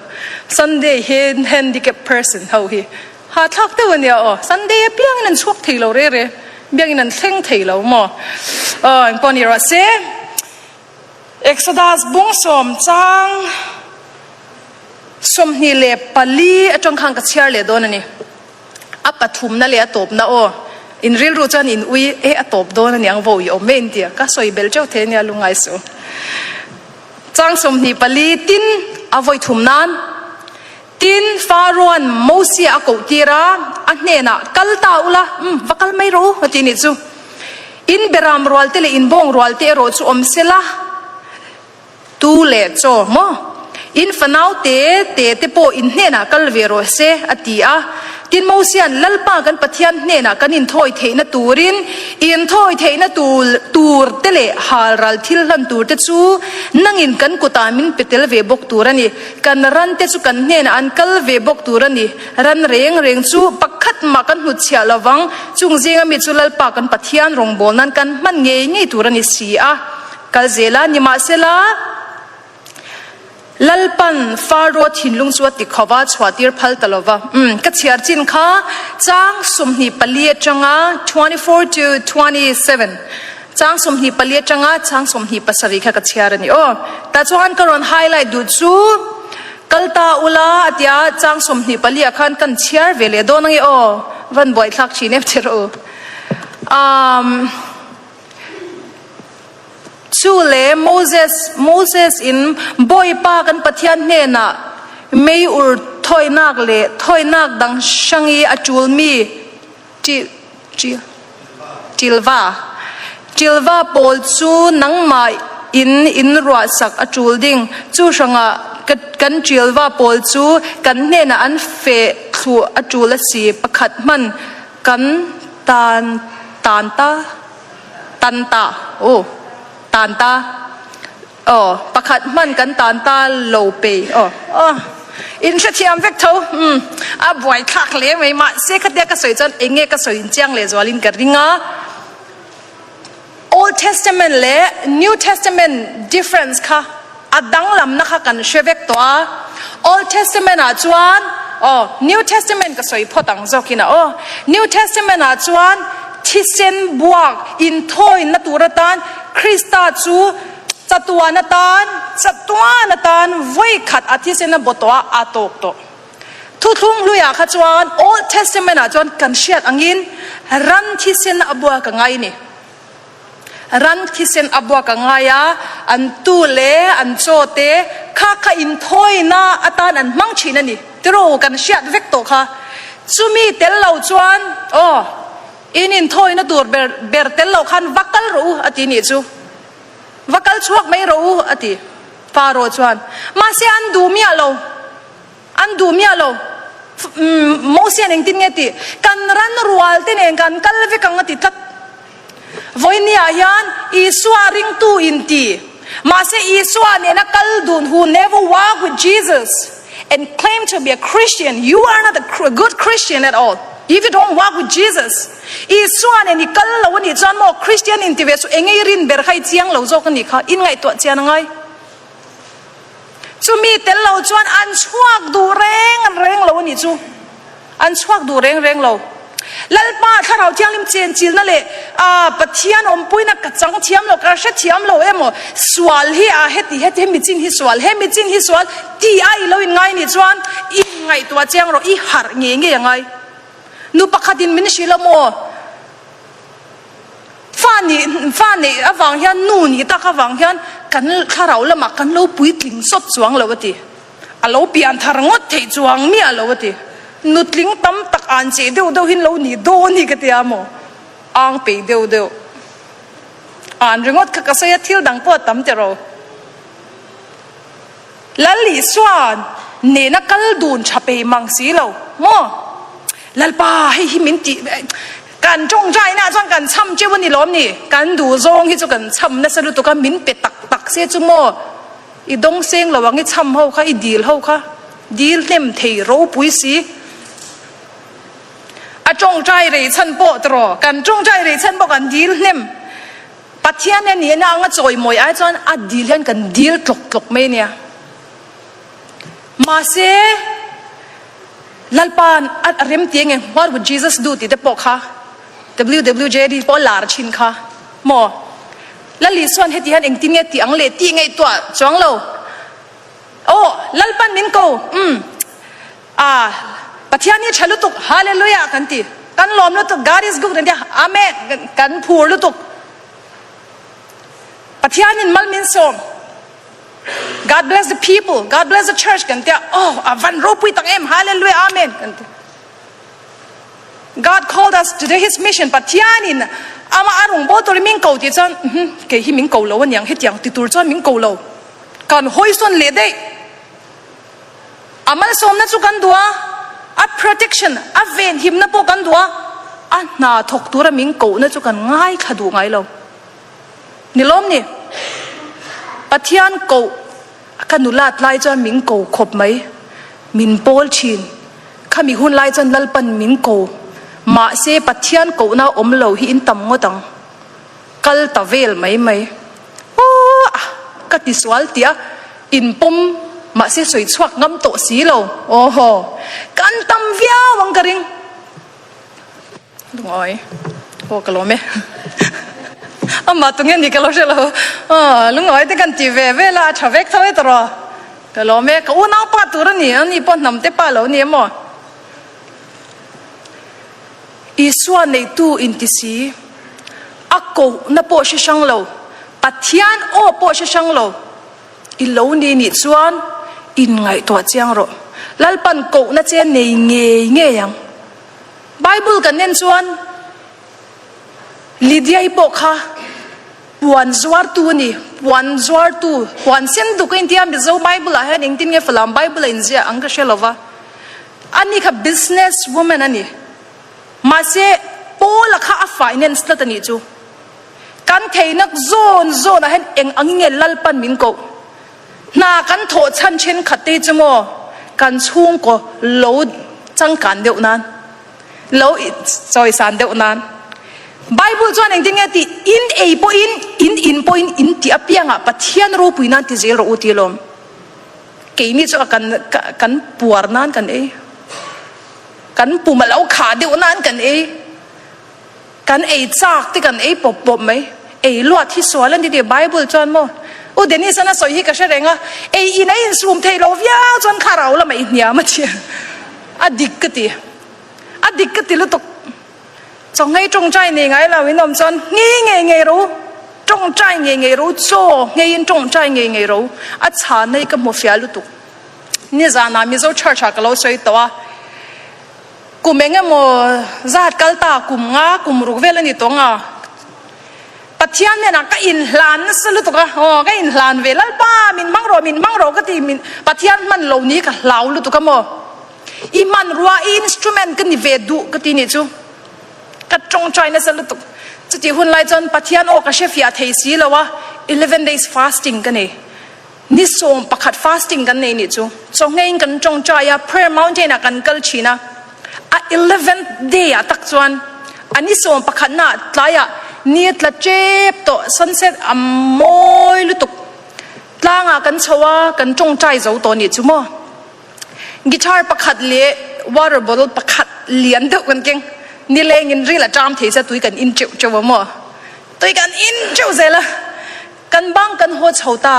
Sunday hi handicap person ho hi. Hahthlak deuh a nia aw. Sunday apiangin an chhuak thei lo re re. Biangin an thleng thei lo maw? Aw, engpawh ni rawh se. Exodus bung sawm chang 24 atang khan ka chhiar leh dawn a ni. A pathumna leh a tawpna aw. In rilru chuan in ui e a tawp dawn a niang vo i awm e in tia. Ka sawi bel teuh thei a nia lungngai suh. Chang 24 tin a vawi thum nan. Tin, Pharaoh-a'n Mosia a kohtir a, a hnenah, Kal ta ula, umm, va kal mai rawh u, a ti nih chu. In beram rualte leh in bawng rualte erawh chu awm se la, tu leh chaw maw? In fanau te te te pawh in hnenah kal ve rawh se, a ti a. Tin, Mosia'n, Lalpa kan Pathian hnenah kan inthawi theihna turin, inthawi theihna tur te leh halral thil hlan tur te chu nangin kan kutah min pe tel ve bawk tur a ni. Kan ran te chu kan hnenah an kal ve bawk tur a ni. Ran reng reng chu pakhat mah kan hnutchhiah lo vang. Chung zinga mi chu Lalpa kan Pathian rawngbâwl nan kan hman ngei ngei tur a ni si a. Kal zel a, nimahsela, Lalpan Faro thinlung chu a ti kho va, chhuahtir phal ta lo va. Umm, ka chhiar chin kha chang 24 atanga 24 to 27. Chang 24 atanga chang 27 kha ka chhiar a ni aw. Tah chuan ka rawn highlight duh chu kal ta ula a tia chang 24 ah khan kan chhiar ve leh dawn ange aw. Van buaithlak thin em che rawh u. Umm Chu le Moses Moses in Bawipa kan Pathian hnenah mei ur thawinak leh thawinak dang hrang i a ṭulmi Ṭilva Ṭilva pawl cu nangmah in in ruahsak a ṭul ding. Cu hrangah kan ṭilva pawl cu kan hnenah an feh thlu a ṭul a si. Pakhat hmanh kan tan tan ta tan ta aw tan ta. Aw, pakhat hman kan tan ta lo pe. Aw, aw, in hrethiam vek tho. Umm, a buaithlak hle mai. Mahse, khatia ka sawi chuan eng nge ka sawi inchiang lehzualin ka ring a. Old Testament leh New Testament difference kha a danglamna kha kan hre vek tawh a. Old Testament ah chuan, aw, New Testament ka sawi phawt ang zawkin a aw. New Testament ah chuan thisen buak inthawina tur atan Krista chu chatuan atan, chatuan atan vawi khat a thisen a baw tawh a, a tawk tawh. Thuthlung hluiah kha chuan Old Testament ah chuan kan hriat angin ran thisen a buak a ngai a ni. Ran thisen a buak a ngai a, an tu leh an chaw te kha kha inthawina atan an hmang thin a ni. Tiraw kan hriat vek tawh kha. Chumi tel lo chuan aw. In inthawina tur ber ber tel lo khan va kal rawh u, a ti nih chu. Va kal chhuak mai rawh u, a ti. Pharaoh chuan, Mahse an duh miah lo, an duh miah lo. Mosian engtin nge tih? Kan ran rual te nen kan kal vek ang, a ti tlat. Vawinia hian Isua ringtu inti. Mahse Isua nena kal dun who never walk with Jesus and claim to be a Christian, you are not a good Christian at all if you don't walk with Jesus. Isua nen i kal lo anih chuan maw Christian inti ve chu enge i rin ber kha i chiang lo zawk anih kha in ngaihtuah chian angai. Chumi tel lo chuan an chhuak duh reng reng lo anih chu. An chhuak duh reng reng lo. Lalpa Thlarau Thianghlim chenchilna leh Pathian awmpuina ka chang thiam lo, ka hre thiam lo emaw, sual hi a heti heti, hemi chin hi sual, hemi chin hi sual ti a i lo inngai nih chuan i ngaihtuah chiang rawh, i harh ngei ngei a ngai. Nu pakhatin min hrilh a maw? Fa nih, fa neih avang hian, nu nih tak avang hian kan thlarau lamah kan lo puitling sawt chuang lo a ti. A lo pian thar ngawt theih chuang miah lo a ti. Nutling tam tak an cheh deuh deuh hin lo nih dawn hi ka tia maw? Ang peih deuh deuh. An ringawt kha ka sawi a, thil dang pawh a tam tiraw. Lal Isua'n nena kal dun tha pei mang si lo maw? Lalpa hei hi min tih kan tawngtaina ah chuan kan chham teuh a ni lawm ni? Kan duh zawng hi chu kan chham nasa lutuk a, min pe tak tak se chu maw? I dawng seng lo ang i chham ho kha, i dil ho kha, dil hnem thei ropui si. A tawngtai rei chhan pawh tiraw? Kan tawngtai rei chhan pawh kan dil hnem. Pathian hian nihna anga chawimawi ai chuan a dil hian kan dil tlawk tlawk mai ania. Mahse, Lalpa'n a rem ti enge What would Jesus do tih te pawh kha WWJD pawh a lar thin kha maw? Lal Isua'n heti hian engtin nge tih ang leh tih ngaihtuah chuang lo. Aw, Lalpa'n min ko, umm. A, Pathian hi tha lutuk, Hallelujah kan ti. Kan lawm lutuk, God is good kan ti a, Amen, kan phur lutuk. Pathianin mal min sawm. God bless the people, God bless the church kan ti a, oh, a van ropui tak em, Hallelujah, Amen kan ti. God called us to do his mission, Pathianin ama a rawngbâwl turin min ko tih chuan, kei hi min ko lo aniang, hetiang ti tur chuan min ko lo. Kan hawisawn leh daih. A malsawmna chu kan duh a, a protection, a venhimna pawh kan duh a, a hna thawk tura min kohna chu kan ngaithla duh ngai lo. Ni lawm ni? Pathian koh ka nulat lai chuan min ko khawp mai, min pawl thin. Khami hun lai chuan Lalpan min ko. Mahse Pathian kohna awm lo hi in tam ngawt ang. Kal ta vel mai mai. Aww a ka ti sual tih a in pawm mahse sawi chhuak ngam tawh si lo. Aw haw kan tam viau ang ka ring. Lungawi aw ka lawm e. Amah tunge ni ka lo hre lo. Aw lungawi te kan ti ve vel a a tha vek tho e tawh. Ka lawm e ka unau pa tur a ni a ni pawh hnam te pa lo ni emaw. Isua neitu inti si, a kohna pawh hre hrang lo, Pathian aw pawh hre hrang lo, i lo ni nih chuan inngaihtuah chiang rawh. Lalpan kohna che nei ngei ngei ang. Bible kan en chuan Lydia-i pawh kha puan zuartu a ni, puan zuartu, puan sen duk a intia, Mizo Bible-ah hian engtin nge Falam Bible-a inziah ang ka hre lo va. Ani kha business woman a ni. Mahse, Paula kha a finance tlat a nih chu. Kan theinak zawn zawnah hian eng angin nge Lalpan min koh? Hna kan thawh chhan thenkhat te hi chu maw kan chhungkaw lo changkan deuh nan, lo chawisan deuh nan. Bible chuan engtin nge tih? In ei pawhin, in in pawhin, in tih apiangah Pathian ropui nan ti zel rawh u ti alawm. Keini chu a kan kan puar nan kan ei, kan pum a lo khah deuh nan kan ei, kan ei chak te kan ei pawp pawp mai, ei luat hi sual a ni tih Bible chuan maw U Dennis an a sawi hi ka hre reng a, ei in a insum thei lo viau chuan thlarau lamah i hniam a ti, a dik ka ti, a dik ka ti lutuk. Chawnghei tawngtai nei ngai lo in awm chuan ngei ngei ngei ro, tawngtai ngei ngei ro, chaw ngheiin tawngtai ngei ngei ro, a chhan hi ka hmu fiah lutuk. Nizanah Mizo Church ah ka lo sawi tawh a, Kum eng emaw zat kal ta kum nga kum ruk vel a ni tawng a. Pathian hnenah ka inhlan nasa lutuk a, aw ka inhlan ve Lalpa min hmang rawh min hmang rawh ka ti min Pathian hman lo ni ka hlau lutuk a maw. I hmanrua i instrument ka ni ve duh ka ti nih chu. Ka tawngtai nasa lutuk. Chutih hun lai chuan Pathian aw ka hrefiah thei si lo a, 11 days fasting ka nei. Ni 11 fasting kan nei nih chu. Chawhngeiin kan tawngtai a, prayer mountain ah kan kal thin a. A eleventh day ah tak chuan a ni 11 na ah tlaiah ni a tla tep tawh, sunset a mawi lutuk. Tlangah kan chho a, kan tawngtai zo tawh nih chu maw. Guitar pakhat leh water bottle pakhat lian deuh kan keng. Nilengin ril a ṭam thei sia tui kan in teuh teuh a maw? Tui kan in teuh zel a. Kan bang kan haw chho ta.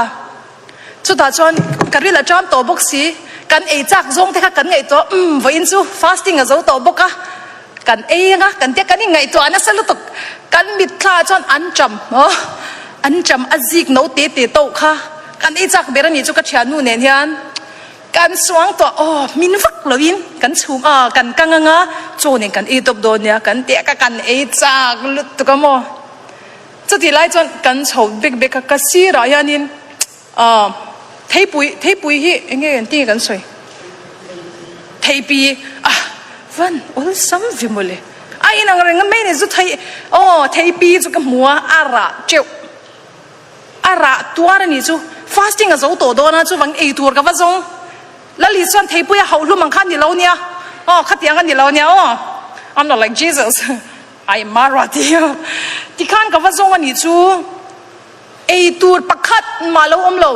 Chutah chuan ka ril a ṭam tawh bawk si. Kan ei chak zawng te kha kan ngaihtuah umm vawiin chu fasting a zo tawh bawk a. Kan ei anga kan tia kan inngaihtuah nasa lutuk. Kan mitthla ah chuan an ṭam aw an ṭam a zik no te te tawh kha kan ei chak ber a nih chu ka thiannu nen hian kan suang tawh aw min vak loin kan chhum a kan kang anga chaw nen kan ei tawp dawn nia kan tia ka kan ei chak lutuk a maw. Chutih lai chuan kan chho bek bek a ka sirah hianin Aw, theipui, theipui hi eng nge engtin nge kan sawi? Theipi, ah, van awlsam ve mawle. A inang reng mai ni zu thei, aw, theipi chu ka hmu a, a rah teuh. A rah tuar a nih chu, fasting a zo tawh dawn a, chuvang ei tur ka va zawng. Lali chuan theipui a hauh hlum ang kha a ni lo nia, aw, khatiang a ni lo nia, aw, I'm not like Jesus, I am Marathi. Tikhan ka va zawng a nih chu. Ei tur pakhat mah lo awm lo.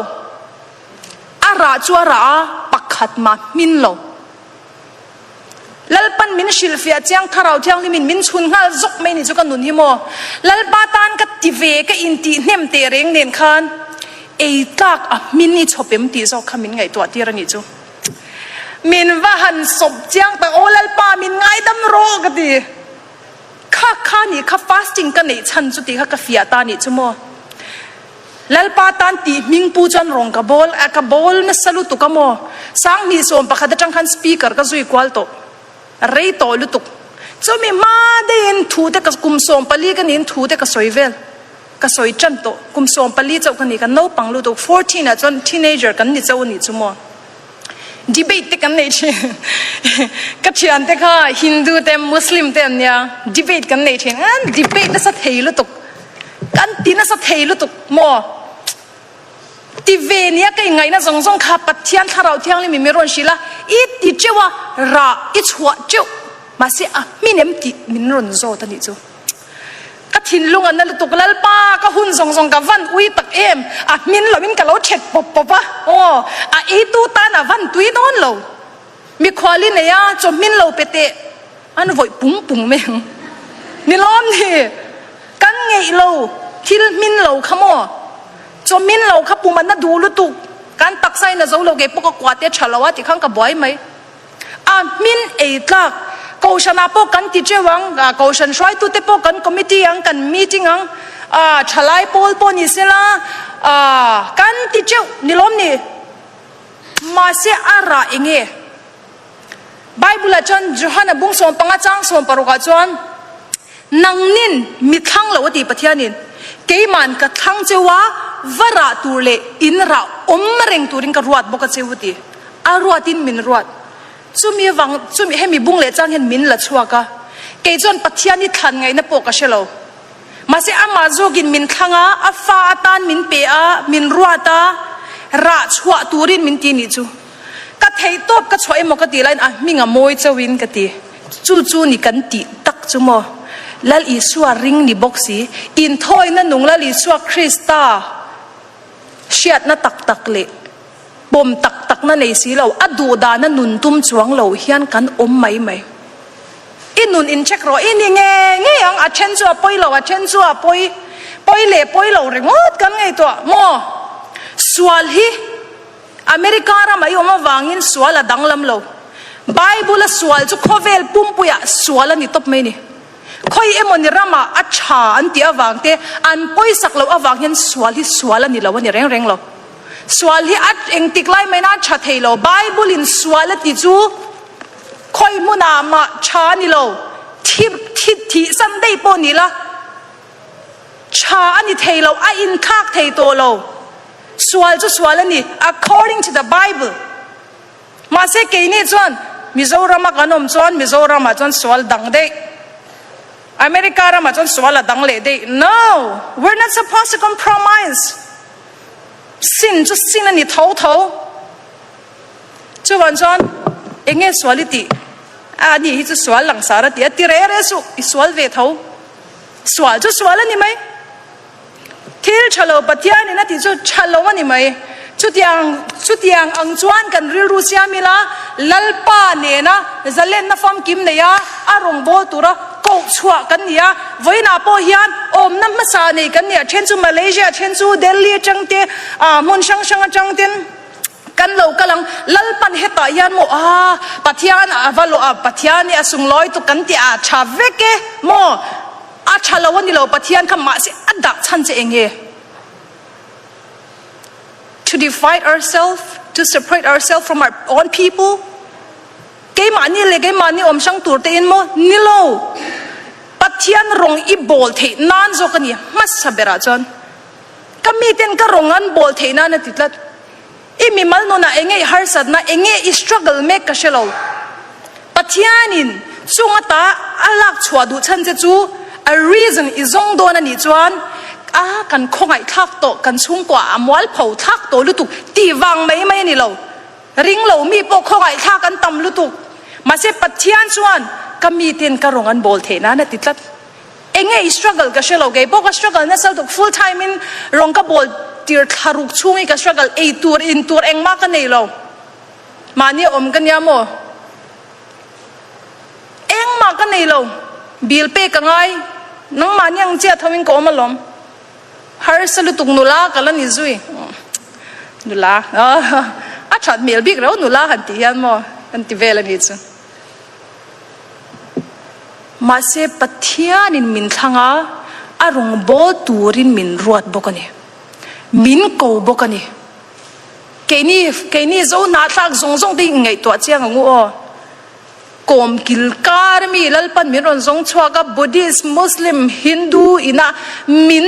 A rah chu a rah a, pakhat mah hmin lo. Lalpan min hrilhfiah chiang Thlarau Thianghlimin min chhun nghal zawk mai ni chu ka nun hi maw. Lalpa tan ka ti ve ka intih hnem teh reng nen khan ei tlak a hmin i chhawp em tih zawk kha min ngaihtuah tir a nih chu. Min va han sawp chiang tak aw Lalpa min ngaidam rawh ka ti. Kha kha nih kha fasting ka neih chhan chu tih kha ka fiah ta nih chu maw. Lalpa tan tih hming pu chuan rawng ka bawl a, ka bawl nasa lutuk a maw. 2011 atang khan speaker ka zui kual tawh. Rei tawh lutuk. Chumi hma deihin thu te ka kum 14 ka niin thu te ka sawi vel. Ka sawi tan tawh. Kum 14 chauh ka ni ka naupang lutuk. 14 ah chuan teenager kan ni chauh a nih chu maw. Debate te kan nei thin. Ka thian te kha Hindu te Muslim te an nia. Debate kan nei thin. An debate nasa thei lutuk. Kan ti nasa thei lutuk maw? Ti ve nia ka inngaihna zawng zawng kha Pathian Thlarau Thianghlim in min rawn hrilh a, i ti teuh a, rah i chhuah teuh. Mahse a hmin em tih min rawn zawt a nih chu. Ka thinlung a na lutuk, Lalpa, ka hun zawng zawng ka van ui tak em, a hmin loin ka lo thet pawp pawp a, aw, a eitu tan a van tui dawn lo. Mikhual i nei a, chaw hmin lo pe teh, an vawih pung pung mai ang. Ni lawm ni, kan ngeih lo, thil hmin lo kha maw, chaw hmin lo kha pum a na duh lutuk, kan taksa in a zo lo kei pawh ka kua te tha lo a tikhan ka buai mai. A hmin ei tlak. Kohhranah pawh kan ti teuh ang, Kohhran hruaitute pawh kan committee ang, kan meeting ang, thalai pawl pawh ni sela, kan ti teuh ni lawm ni? Mahse a rah eng nge? Bible-ah chuan Johana bung 15 chang 16 ah chuan, Nangnin mi thlang lo a ti Pathianin, keima'n ka thlang cheu a, va rah tur leh in rah awm reng turin ka ruat bawk a cheu a ti. A ruatin min ruat. Chumi avang, chumi hemi bung leh chang hian min la chhuak a. Kei chuan Pathian i thlan ngaihna pawh ka hre lo. Mahse amah zawkin min thlang a, a fa atan min pe a, min ruat a, rah chhuah turin min ti nih chu. Ka theih tawp ka chhuah emaw ka tih laiin a hming a mawi chauhin ka ti. Chu chu ni kan tih tak chu maw? Lal Isua ring ni bawk si. Inthawina nung Lal Isua Krista hriatna tak tak leh Pawm tak takna nei si lo, a duh dana nun tum chuang lo hian kan awm mai mai. I nun in check rawh, i ni nge ngei ang, a then chu a pawi lo, a then chu a pawi, pawi leh pawi lo ringawt kan ngaihtuah maw? Sual hi America ramah i awm avangin sual a danglam lo. Bible a sual chu khawvel pumpuiah sual a ni tawp mai ni. Khawi emaw ni ramah a tha an tih avang te, an pawisak loh avang hian sual hi sual a ni lo a ni reng reng lo. Sual hi a engtik lai mai nan tha thei lo. Bible in sual a ti chu. Khawi hmunah mah tha a ni lo. Thi, thi, thihsan daih pawh ni la, tha a ni thei lo, a inthlak thei tawh lo. Sual chu sual a ni, according to the Bible. Mahse keini chuan Mizorama kan awm chuan Mizoramah chuan sual dang daih, America ramah chuan sual a dang leh daih. No! We're not supposed to compromise. Sin chu sin a ni tho tho. Chuvang chuan eng nge sual i tih? A ni hi chu sual langsar a ti a, ti reh reh suh, i sual ve tho. Sual chu sual a ni mai. Thil tha lo Pathianin a tih chu tha lo a ni mai. Chutiang chutiang ang chuan kan rilru siam ila, Lalpa nena zalenna famkim nei a, a rawngbâwl tura koh chhuah kan ni a. Vawiinah pawh hian awmna hmasa nei kan ni a, then chu Malaysia, then chu Delhi atang te, ah hmun hrang hrang atang ten kan lo kal ang. Lalpan hetah hian maw ah Pathian a va lawh a, Pathian hi a sunglawi tuk kan tih a tha vek e maw? A tha lo a ni lo Pathian kha mahse a dah chhan che eng nge? To divide ourself, to separate ourself from our own people? Keimahni leh keimahni awm hrang tur te in maw? Ni lo. Pathian rawng i bawl theih nan zawk a ni hmasa berah chuan. Ka miten ka rawng an bawl theih nan a ti tlat. I mimal nunah enge i harsatna, enge i struggle mek ka hre lo. Pathianin chung ata a lak chhuah duh chhan che chu a reason i zawng dawn a nih chuan a kan khawngaih thlak tawh, kan chhungkua a mualpho thlak tawh lutuk tih vang mai mai a ni lo. Ring lo mi pawh khawngaih thlak an tam lutuk. Mahse Pathian chuan ka miten ka rawng an bawl theih nan a ti tlat. Enge i struggle ka hre lo, kei pawh ka struggle nasa lutuk, full time in rawng ka bawl tir thla ruk chhung i ka struggle, ei tur in tur engmah ka nei lo, mahni a awm ka nia maw, engmah ka nei lo, bill pek ka ngai, nangmahni ang chiah tho in ka awm alawm, harsa lutuk nula ka la ni zui, nula a that hmel bik reuh nula han tih hian maw kan ti vel a nih chu. Mahse, Pathianin min thlang a, a rawngbâwl tûrin min ruat bawk a ni. Min ko bawk a ni. Keini, keini zo hnahthlâk zawng zawng te hi inngaihtuah chiang ang u aw. Kawm kil kar mi Lalpan min rawn zawng chhuak a, Buddhist, Muslim, Hindu ina min,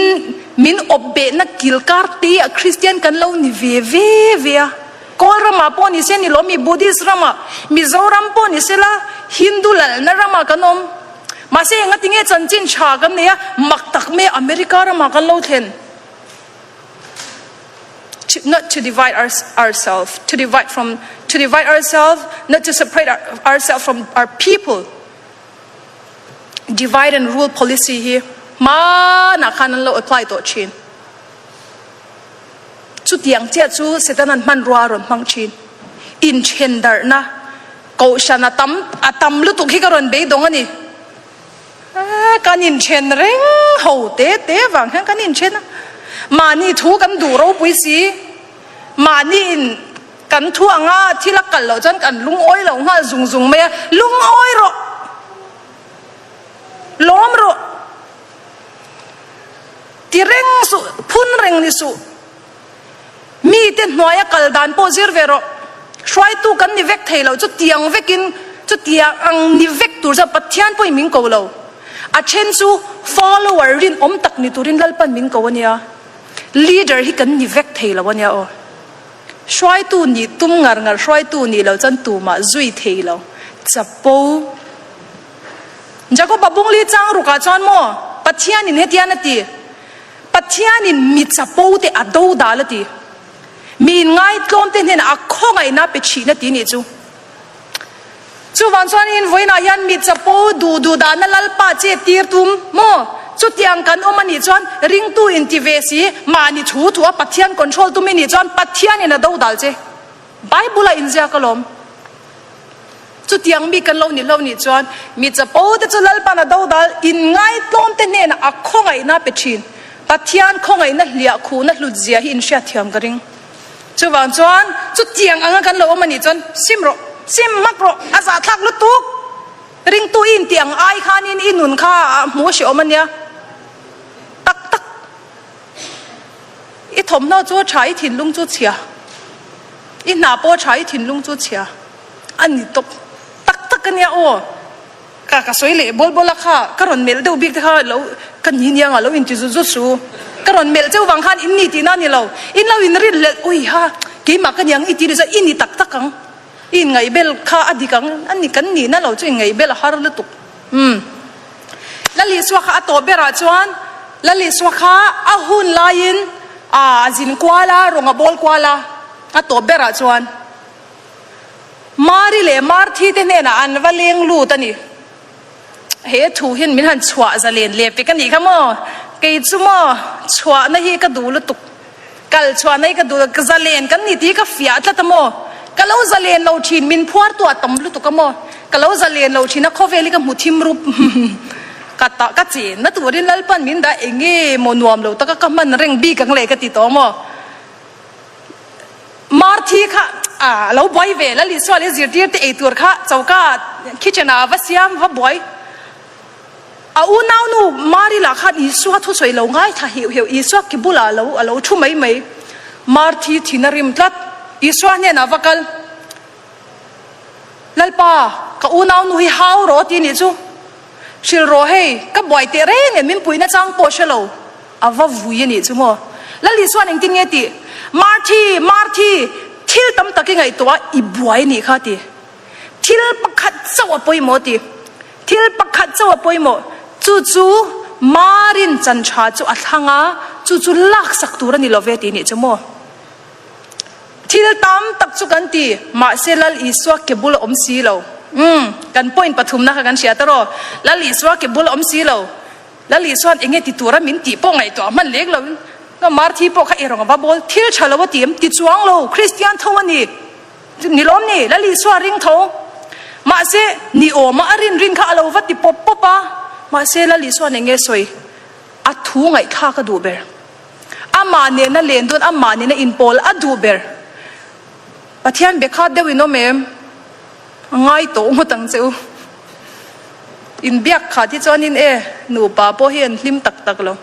min awp behna kil kar te ah Kristian kan lo ni ve ve ve a. Kawl ramah pawh ni se ni lo mi Buddhist ramah, Mizoram pawh ni se la Hindu lalna ramah kan awm. Mahse engati nge chanchin tha kan nei a, mak tak mai America ramah kan lo thlen. Not to divide our, ourselves, to divide from, to divide ourselves, not to separate our, ourselves from our people. Divide and rule policy hi hmanah khan an lo apply tawh thin. Chutiang chiah chu Setana'n hmanrua a rawn hmang thin. Inthen darhna kohhran a tam a tam lutuk hi ka rawn beidawng a ni. Kan inthen reng ho te te vang hian kan inthen a. Mahni thu kan duh ropui si. Mahni in kan thu anga thil a kal loh chuan kan lungawi lo nghal zung zung mai a. Lungawi rawh! Lawm rawh! Ti reng suh, phun reng ni suh. Mite hnuaia kal dan pawh zir ve rawh. Hruaitu kan ni vek thei lo, chutiang vekin chutiang ang ni vek tur chuan Pathian pawhin min ko lo. A then chu follower rinawm tak ni turin Lalpan min ko a nia. Leader hi kan ni vek thei lo a nia aw. Hruaitu nih tum ngar ngar hruaitu nih lo chuan tumah zui thei lo. Chapo. Jakoba bungli chang rukah chuan maw Pathianin hetian a ti, Pathianin mi chapo te a do dal a ti, mi inngaitlawm te hnenah a khawngaihna pe thin a ti nih chu. Chuvang chuanin vawiinah hian mi chapo duh duh dahna Lalpa che tir tum maw chutiang kan awm a nih chuan ringtu inti ve si mahni thu thu a Pathian control tum i nih chuan Pathianin a do dal che. Bible a inziak alawm. Chutiang mi kan lo ni hlo nih chuan mi chapo te chu Lalpan a dodal inngaitlawm te hnenah a khawngaihna pe thin. Pathian khawngaihna hliah khuhna hlut zia hi inhriatthiam ka ring. Chuvang chuan chutiang anga kan lo awm a nih chuan sim rawh, sim hmak rawh, a zahthlak lutuk. Ringtu i intih ang ai khanin i nun kha a hmu hrehawm a nia. Tak tak. I thawmhnaw chu a tha, i thinlung chu chhia. I hna pawh a tha, i thinlung chu chhia. A ni tawp tak tak a ni. nia aw. Ka ka sawi leh bawl bawl a kha, ka rawn melh deuh bik te kha lo ka ni niang a lo inti zut zut su. Ka rawn melh cheu vang khan in ni tihna a ni lo. In lo in rin leh ui ha, keimah ka niang i ti ni chuan i ni tak tak ang. I inngaihbel kha a dik ang a ni, kan nihna lo chu inngaihbel a har lutuk. Umm. Lalisua kha a tawh berah chuan Lalisua kha a hun laiin a zin kual a, rawng a bawl kual a, a tawh berah chuan Mari leh Marthi te hnenah an va leng lut a ni. He thu hian min han chhuah zalen leh pek a nih kha maw? Kei chu maw chhuahna hi ka duh lutuk. Kal chhuahna hi ka duh ka zalen kan ni tih hi ka fiah tlat a maw? Ka lo zalen lo thin, min phuar tu a tam lutuk a maw? Ka lo zalen lo thin a, khawvel hi ka hmu thim rup. Ka ta ka chenna turin Lalpan min dah eng nge maw nuam lo taka ka hman reng bik ang le ka ti tawh a maw? Marthi kha a lo buai ve, Lalisua leh zirtir te ei tur kha choka kitchen ah a va siam va buai. A unaunu Mari lah khan Isua thusawi lo ngaithla heuh heuh, Isua ki bulah lo a lo thu mai mai. Marthi thin a rim tlat, Isua hnenah va kal. Lalpa, ka unaunu hi hau rawh ti nih chu. Hrilh rawh hei, ka buai teh reng em, min puihna chang pawh hre lo. A va vui a nih chu maw? Lal Isua'n engtin nge tih? Marthi, Marthi, thil tam tak i ngaihtuah a, i buai a nih kha ti. Thil pakhat chauh a pawimawh ti. Thil pakhat chauh a pawimawh. Chu chu Marin chan tha chu a thlang a, chu chu laksak tur a ni lo ve ti nih chu maw? Thil tam tak chu kan ti, mahse Lal Isua ke bul a awm si lo. Umm, kan point pathumna kha kan hria ta rawh. Lal Isua ke bul a awm si lo. Lal Isua'n enge ti tura min tih pawh ngaihtuah hman lek lo in, Marthi pawh kha erawng a va bawl, thil tha lo a ti em? Ti chuang lo, Kristian tho a ni. Ni lawm ni, Lal Isua ring tho. Mahse, ni awma a rin rin kha a lo va ti pawp pawp a. Mahse, Lal Isua'n enge sawi? A thu ngaihthlak a duh ber. Amah nena len dawn, amah nena inpawl a duh ber. Pathian be khat deuh in awm em? A ngai tawh ngawt ang che u. Inbiak khat hi chuanin e, nupa pawh hi an hlim tak tak lo.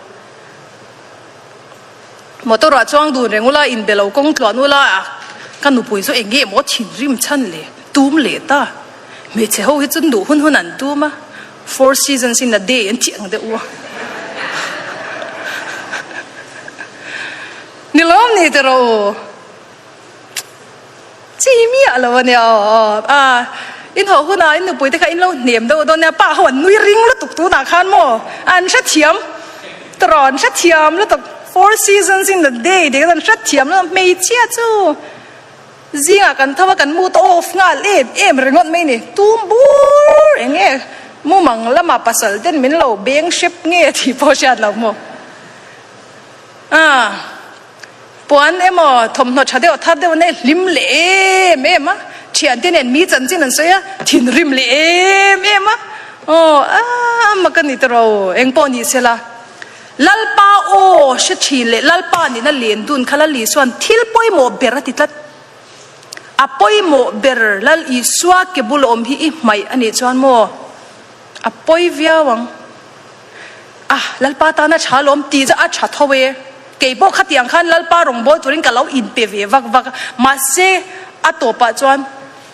Motor ah chuang dun reng ula, inbe lo kawng tluan ula, ka nupui chu eng nge maw thinrim chhan le, tum leh ta. Hmeichhe ho hi chu duh hun hun an tum a, four seasons in a day an tih ang deuh a. Ni lawm ni tiraw u. Chi miah lo a nia aw. A, in haw hunah in nupui te kha in lo hnem deuh dawn nia, pa ho an nui ring lutuk tunah khan maw, an hrethiam tiraw, an hrethiam lutuk, four seasons in a day tih kha an hrethiam lutuk, hmeichhia chu zingah kan tho a kan mood off nghal em em ringawt mai ni, tum bur eng nge mumang lamah pasal ten min lo beng hrep nge tih pawh hriat lo maw. A. Puan emaw thawmhnaw tha deuh thar deuh nei hlim leh em em a, thiante nen mi chanchin an sawi a, thinrim leh em em a, aw a mak a ni ta ro, eng pawh ni se la, Lalpa aw hre thin leh Lalpa nihna len dun kha Lal Isua'n thil pawimawh ber a ti tlat. A pawimawh ber Lal Isua ke bul awm hi i hmaih a nih chuan maw a pawi viau ang. A, Lalpa tana tha lawm tih chu a tha tho e. Kei pawh khatiang khan Lalpa rawngbâwl turin ka lo inpe ve vak vak a. Mahse, a tawpah chuan,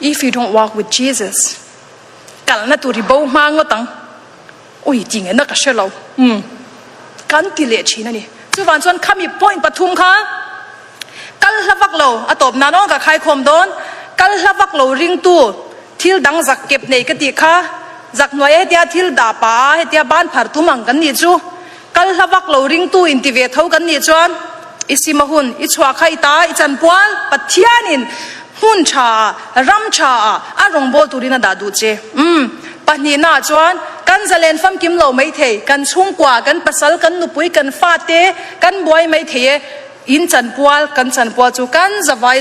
If you don't walk with Jesus, kalna tur i bo hma ngawt ang. Ui, ti nge na ka hre lo. Umm, kan ti leh thin a ni. Chuvang chuan khami point pathum kha kal hla vak lo, a tawp nan aw ka khaikhawm dawn, kal hla vak lo ringtu, Thil dang zak kep nei ka tih kha, zak hnuai hetia thil dah pah a hetia ban phar tum ang kan nih chu. Kal hla vak lo ringtu inti ve tho kan nih chuan i sim a hun, i chhuah kha i ta, i chanpual Pathianin hmun tha ah, ram tha ah a rawngbâwl turin a dah duh che. Umm, pahnihna ah chuan kan zalen famkim lo maithei, kan chhungkua, kan pasal, kan nupui, kan fate kan buai maithei e, in chanpual, kan chanpual chu kan zavai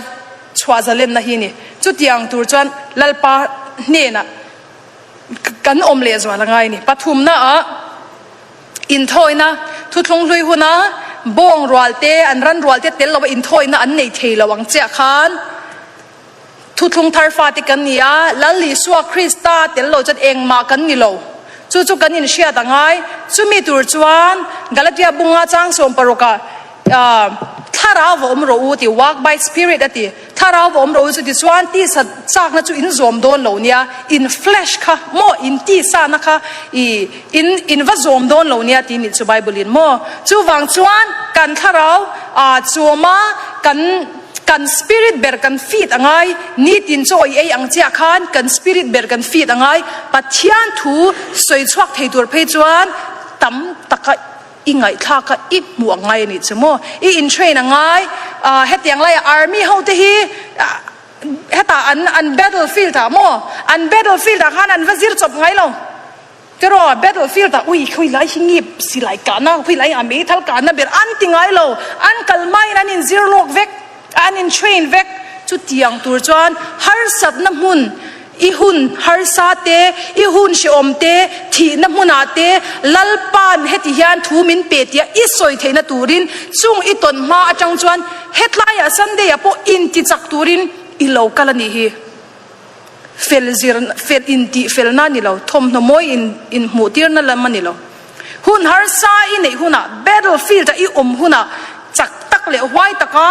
Chhuah zalenna hi ni. Chutiang tur chuan Lalpa hnenah kan awm leh zual a ngai a ni. Pathumnaah inthawina, thuthlung hlui huna bawng rual te, an ran rual te tel lova inthawina an nei thei lo ang chiah khan thuthlung thar fate kan ni a, Lal Isua Krista tel lo chuan engmah kan ni lo. Chu chu kan inhriat a ngai. Chumi tur chuan Galatia bunga chang sawm parukah. Thlarau va awm rawh u ti, walk by spirit a ti. Thlarau va awm rawh u chu tichuan tisa chakna chu in zawm dawn lo nia, in flesh kha maw, in tisana kha i in in va zawm dawn lo nia ti nih chu Bible in maw. Chuvang chuan kan thlarau ah chuama kan kan spirit ber kan feed a ngai, nitin chaw i ei ang chiah khan kan spirit ber kan feed a ngai, Pathian thu sawi chhuak thei tur phei chuan tam taka I ngaihthlak a i hmuh a ngai a nih chu maw? I in train a ngai. Ahh hetiang laiah army ho te hi hetah an an battle field ah maw? An battle field ah khan an va zir chawp ngai lo. Tiraw battle field ah ui khawi lai hi nge silai kahna khawi lai a meithal kahna ber an ti ngai lo. An kal hmain an in zir lawk vek. An in train vek. Chutiang tur chuan harsatna hmun, i hun harsa te, i hun hrehawm te, thihna hmunah te Lalpa'n heti hian thu min pe tia i sawi theihna turin chung i tawn hma atang chuan hetlaiah Sunday-ah pawh intichak turin i lo kal a nih hi. Fel zir, fel intih felna a ni lo, thawmhnaw mawi in inhmuhtirna lam a ni lo. Hun harsa i neih hunah, battle field-a i awm hunah chak tak leh huai taka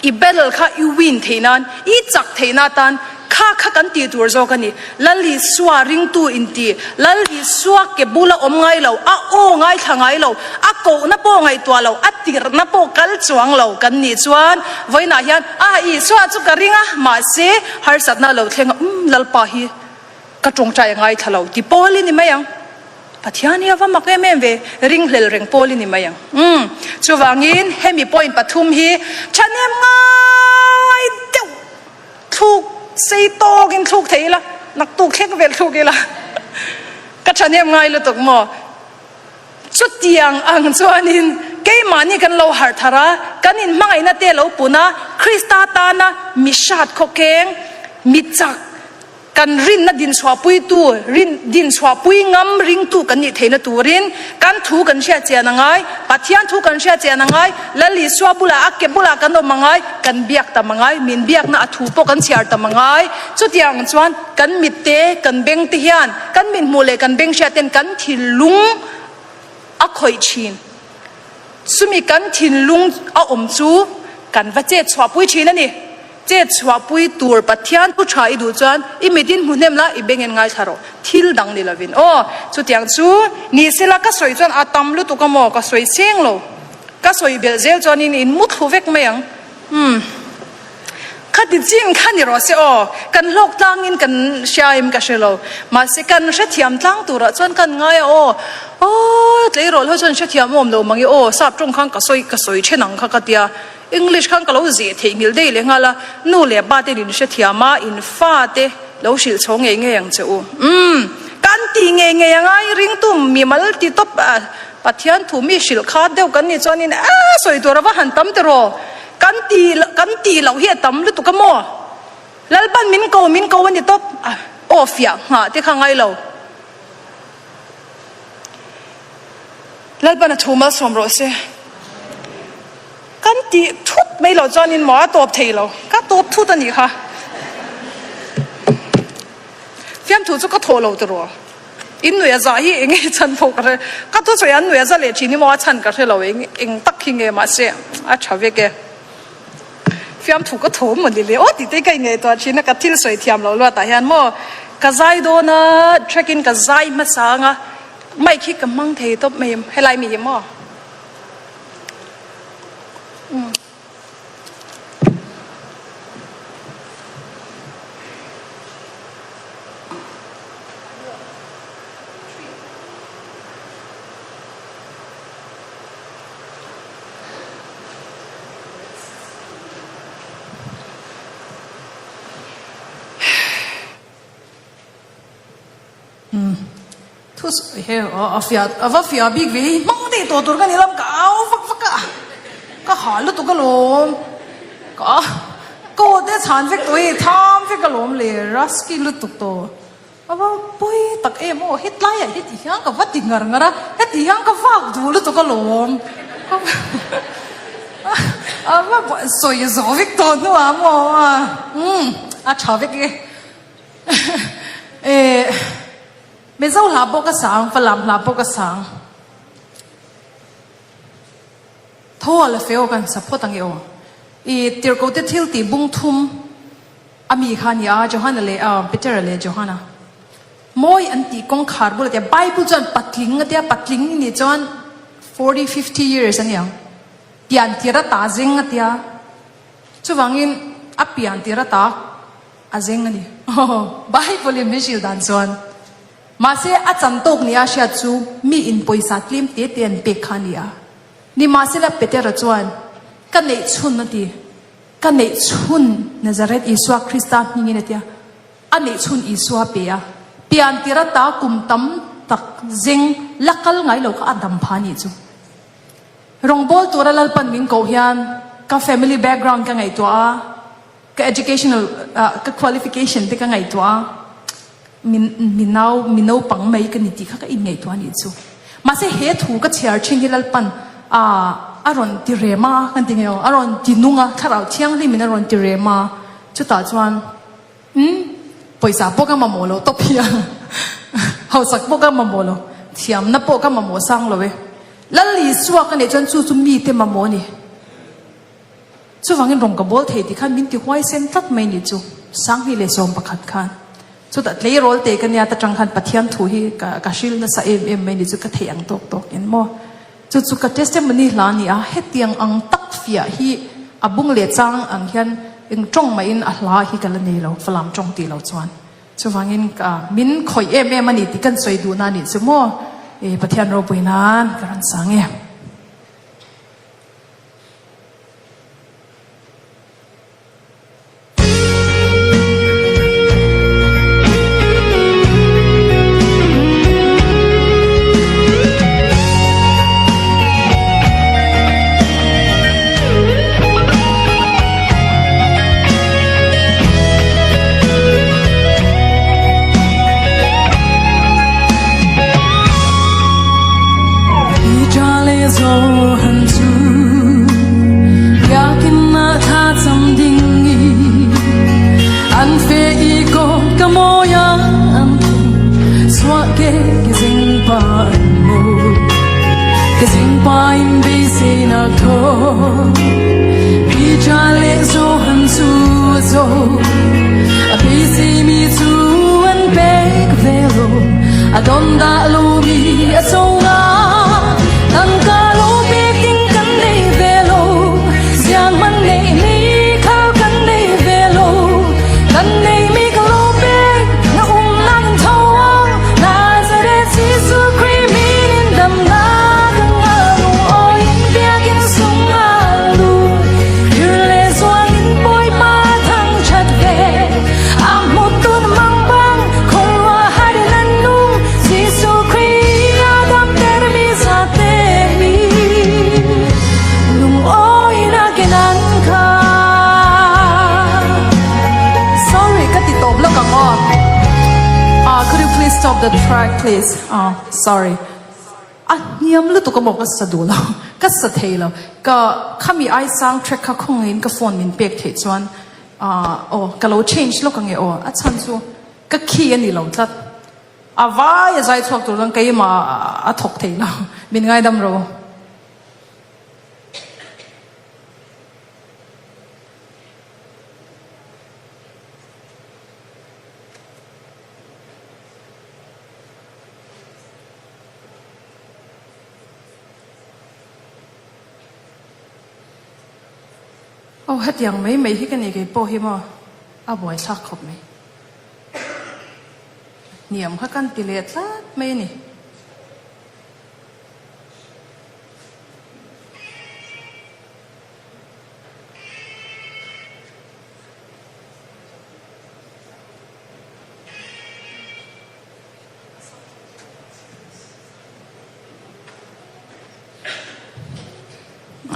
i battle kha i win theih nan, i chak theih na atan kha kha kan tih tur zawk a ni. Lal Isua ringtu inti, Lal Isua ke bula awm ngai lo, a aw ngaithla ngai lo, a kohna pawh ngaihtuah lo, a tirhna pawh kal chuang lo kan nih chuan vawiinah hian a Isua chu ka ring a, mahse harsatna a lo thleng a, umm Lalpa hi ka tawngtai a ngaithla lo ti pawl i ni mai ang. Pathian hi a va mak em em ve, ringhlel reng pawl i ni mai ang. Umm chuvangin hemi point pathum hi thahnem ngai deuh Thluk sei tawkin thluk thei ila, naktuk thleng vel thluk ila ka thahnem ngai lutuk maw? Chutiang ang chuanin keimahni kan lo harh thar a, kan inhmangaihna te lo pun a, Krista tana mi hrat khawkeng, mi chak, Kan rinna dinchhuahpuitu, rin dinchhuahpui ngam ringtu kan nih theihna turin kan thu kan hriat chian a ngai, Pathian thu kan hriat chian a ngai, Lal Isua bulah a ke bulah kan awm a ngai, kan biak tam a ngai, min biakna a thu pawh kan chhiar tam a ngai. Chutiang chuan kan mitte, kan bengte hian kan mithmuh leh kan beng hriat ten kan thinlung a khawih thin. Chumi kan thinlung a awm chu kan va chet chhuahpui thin a ni. Chet chhuahpui tur Pathian thu tha i duh chuan i mitin hmu hnem la, i bengin ngaithla rawh. Thil dang ni lovin aw. Chutiang chu ni sela ka sawi chuan a tam lutuk a maw? Ka sawi seng lo. Ka sawi belh zel chuanin in mu thlu vek mai ang. Umm. Khati chin kha ni rawh se aw. Kan hlawk tlangin kan hriaim ka hre lo. Mahse kan hrethiam tlang turah chuan kan ngai a aw. Aw tleirawl ho chuan hrethiam awm lo mang i aw. Sap tawng khan ka sawi ka sawi then ang kha ka tia. English khan ka lo zeh theihnghilh daih leh nghal a, nu leh pa ten in hrethiam a, in fa te lo hrilh chho ngei ngei ang che u. Umm, kan tih ngei ngei a ngai ringtu mimal ti tawp a, Pathian thu mi hrilh khat deuh kan nih chuanin a sawi tur a va han tam tiraw? Kan tih kan tih loh hi a tam lutuk a maw? Lalpan min ko min ko a ni tawp a, aw fiah nghah te kha ngai lo. Lalpan a thu malsawm rawh se. Kan tih thut mai loh chuanin maw a tawp thei lo, ka tawp thut a nih kha. Fiamthu chu ka thawh lo tiraw? In nuih a za hi eng nge chhan pawh ka hre, ka thusawi an nuih a za leh thin hi maw a chhan ka hre lo, eng eng tak hi nge mahse a tha vek e. Fiamthu ka thaw maw ni le aw tih te ka ingaihtuah thin a, ka thil sawi thiam loh luatah hian maw ka zai dawn a, track in ka zai hmasa ang a, mic hi ka hmang thei tawp mai helai mi hi maw. Thu sawi he a fiah a va fiah bik ve hi hmang daih tawh tur ka ni lam ka au vak vak a ka hah lutuk alawm ka ka aw te chhan vek tawh hei tham vek alawm le rusky lutuk tawh a va pawi tak em aw hetlai ah heti hian ka va ti ngar ngar a heti hian ka vak duh lutuk alawm a va sawi zawh vek tawh hnuah maw umm a tha vek e. Eh, Mizo hla pawh ka sang, Falam hla pawh ka sang. Tho. Tho a la fe aw kan sa phawt ange aw. I tirhkohte thil tih bung thum a mi kha a ni a, Johana leh Petera leh Johana. Mawi an tih kawngkhar bul a tia, Bible chuan patling a tia, patling i nih chuan 40, 50 years a ni ang. Pian tir a ta zeng a tia, chuvangin a pian tir a ta a zeng a ni. Bible in min hrilh dan chuan. Mahse a chan tawk nia hriat chu mi in pawisa tlem te te an pek kha a ni a. Nimahsela Petera chuan, Ka neih chhun a ti. Ka neih chhun Nazareth Isua Krista hmingin a ti a. A neih chhun Isua pe a. Pian tir ata kum tam tak zeng la kal ngai lo kha a dam pha a nih chu. Rawngbawl tura Lalpan min koh hian ka family background ka ngaihtuah a, ka educational ka qualification te ka ngaihtuah a, min mi nau mi naupang mai ka ni tih kha ka inngaihtuah a nih chu. Mahse he thu ka chhiar thin hi Lalpan a rawn ti rem a, kan ti ngei aw, a rawn ti nung a, Thlarau Thianghlim in a rawn ti rem a, chutah chuan Umm, pawisa pawh ka mamawh lo tawp hi a, hausak pawh ka mamawh lo, thiamna pawh ka mamawh sang lo e. Lal Isua ka neih chuan chu chu mite mamawh a ni. Chuvangin rawng ka bawl thei tih khan min ti huaisen tlat mai ni chu, Sanghnih leh 11 khan. Chutah tleirawl te ka nia ta tang khan Pathian thu hi ka ka hril nasa em em mai ni chu ka theih ang tawk tawk in maw. Chu chu ka testimony hla a ni a, hetiang ang tak fiah hi a bung leh chang ang hian eng tawng mahin a hla hi ka la nei lo, Falam tawng tih lo chuan. Chuvangin ka min khawih em em a ni tih kan sawi duhna a nih chu maw, e Pathian ropui nan ka rawn sang e. Sorry ka ti tawp lawk ang aw. Ah could you please stop the track please ah sorry. A hniam lutuk a maw ka sa duh lo ka sa thei lo ka khami ai sang track kha khawngaihin ka phone min pek theih chuan ah aw ka lo change lawk ang e aw a chhan chu ka key a ni lo tlat. A vai a zai chhuak tur chuan keimah a thawk thei lo min ngaidam ro. Aw hetiang mai mai hi ka ni kei pawh hi maw a buaithlak khawp mai. Hniam kha kan ti leh tlat mai a ni.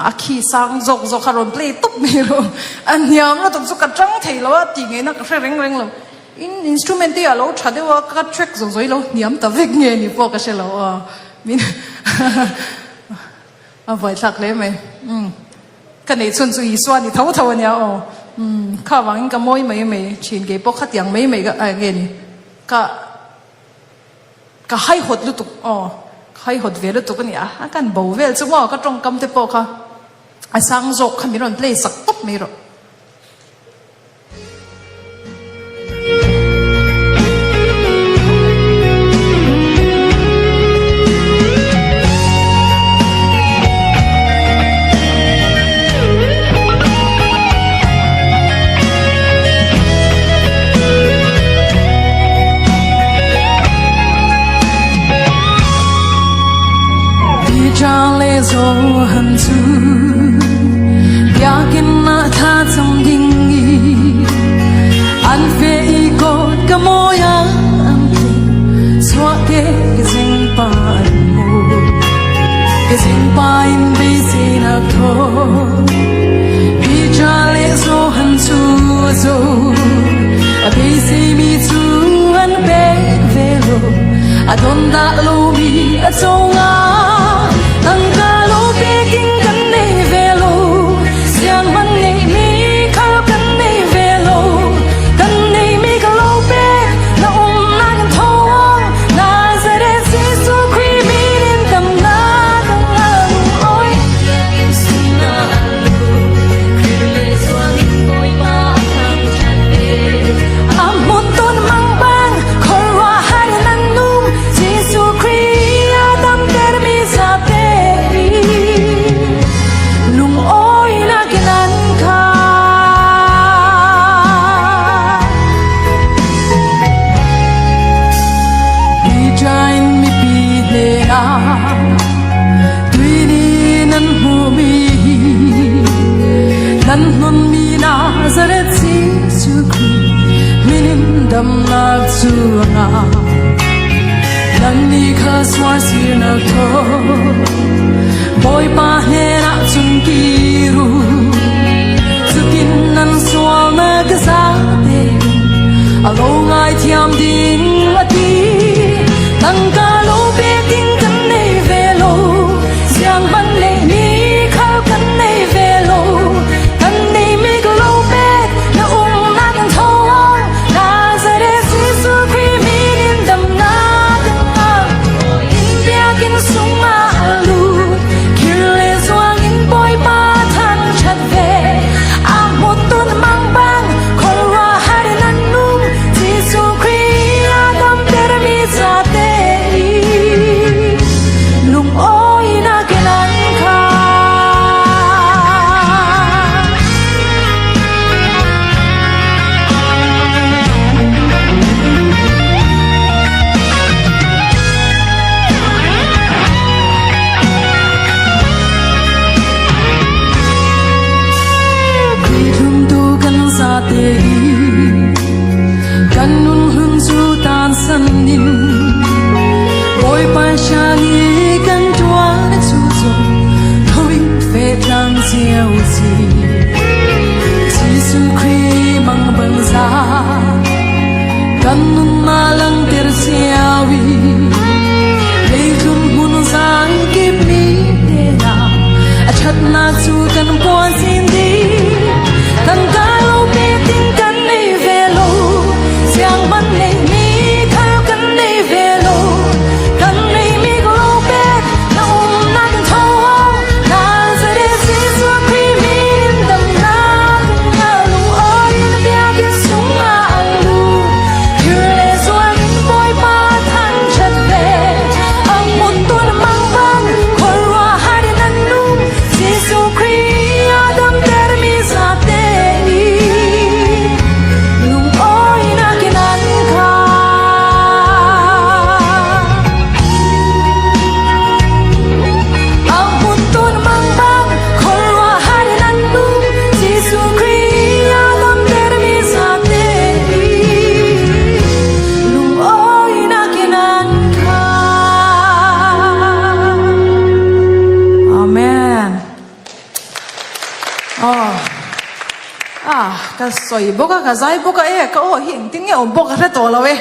A khi sang zawk zawk kha rawn play tawp mai rawh. A hniam lutuk chu ka tang thei lo a tih ngei na ka hre reng reng lo. In instrument te a lo tha deuh a, ka track zawk zawk hi lo hniam ta vek nge ni pawh ka hre lo a. Min a buaithlak hle mai. Umm ka neih chhun chu Isua ni tho tho a nia aw. Umm kha vangin ka mawi mai mai thin kei pawh khatiang mai mai ka nge ni ka Ka haihawt lutuk aw, ka haihawt ve lutuk a ni a, a kan bo vel chu maw ka tawngkam te pawh kha. A sang zawk kha min rawn play sak tawp mai rawh. Ka sawi bawk a, ka zai bawk a, e ka aw hi engtin nge awm bawk a hre tawh lo e.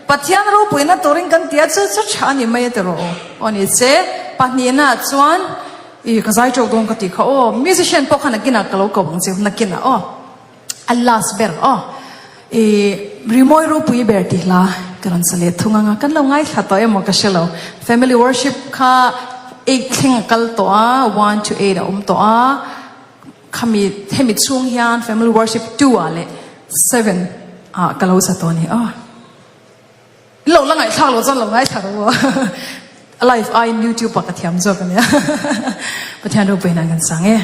Pathian ropuina turin kan ti a, chu chu tha a ni mai a ti rawh aw. Aw ni che, pahnihna chuan i ka zai teuh dawn ka tih kha aw, musician pawh kha nakinah ka lo ko ang che nakinah aw. A last ber aw. I rimawi ropui ber tih hla ka rawn sa leh thung ang a, kan lo ngaithla tawh emaw ka hre lo. Family worship kha eight thleng a kal tawh a, one to eight a awm tawh a. Khami hemi chhung hian Family Worship 2 ah leh 7 ah ka lo sa tawh a ni aw. In lo la ngaihthlak loh chuan lo ngaithla rawh u. A live aiin YouTube ah ka thiam zawk a nia. Pathian ropui nan kan sang e.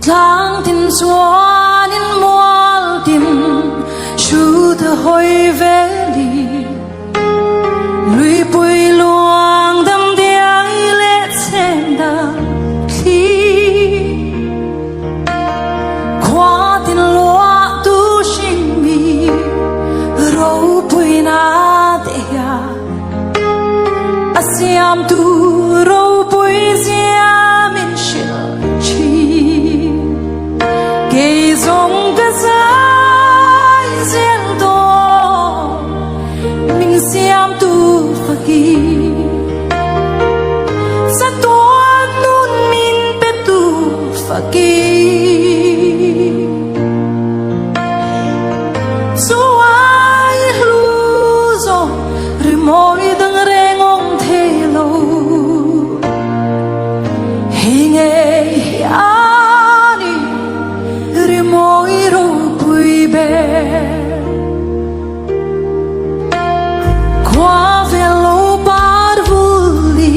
Tlang tin chuanin mual tin hrut hawi velin Luipui luang dam diai leh chhem dan thli Khua tin luah tu hring mi ropui na te hian A siamtu ropui zia min hrilh thin. Kei zawng ka zai zel dawn min siamtu fakin. Chatuan nun min petu fakin. Chuai hlu zawng Rimawi dang reng awm thei lo. Hei ngei hi a ni rimawi ropui ber. Khua vel lo par vul i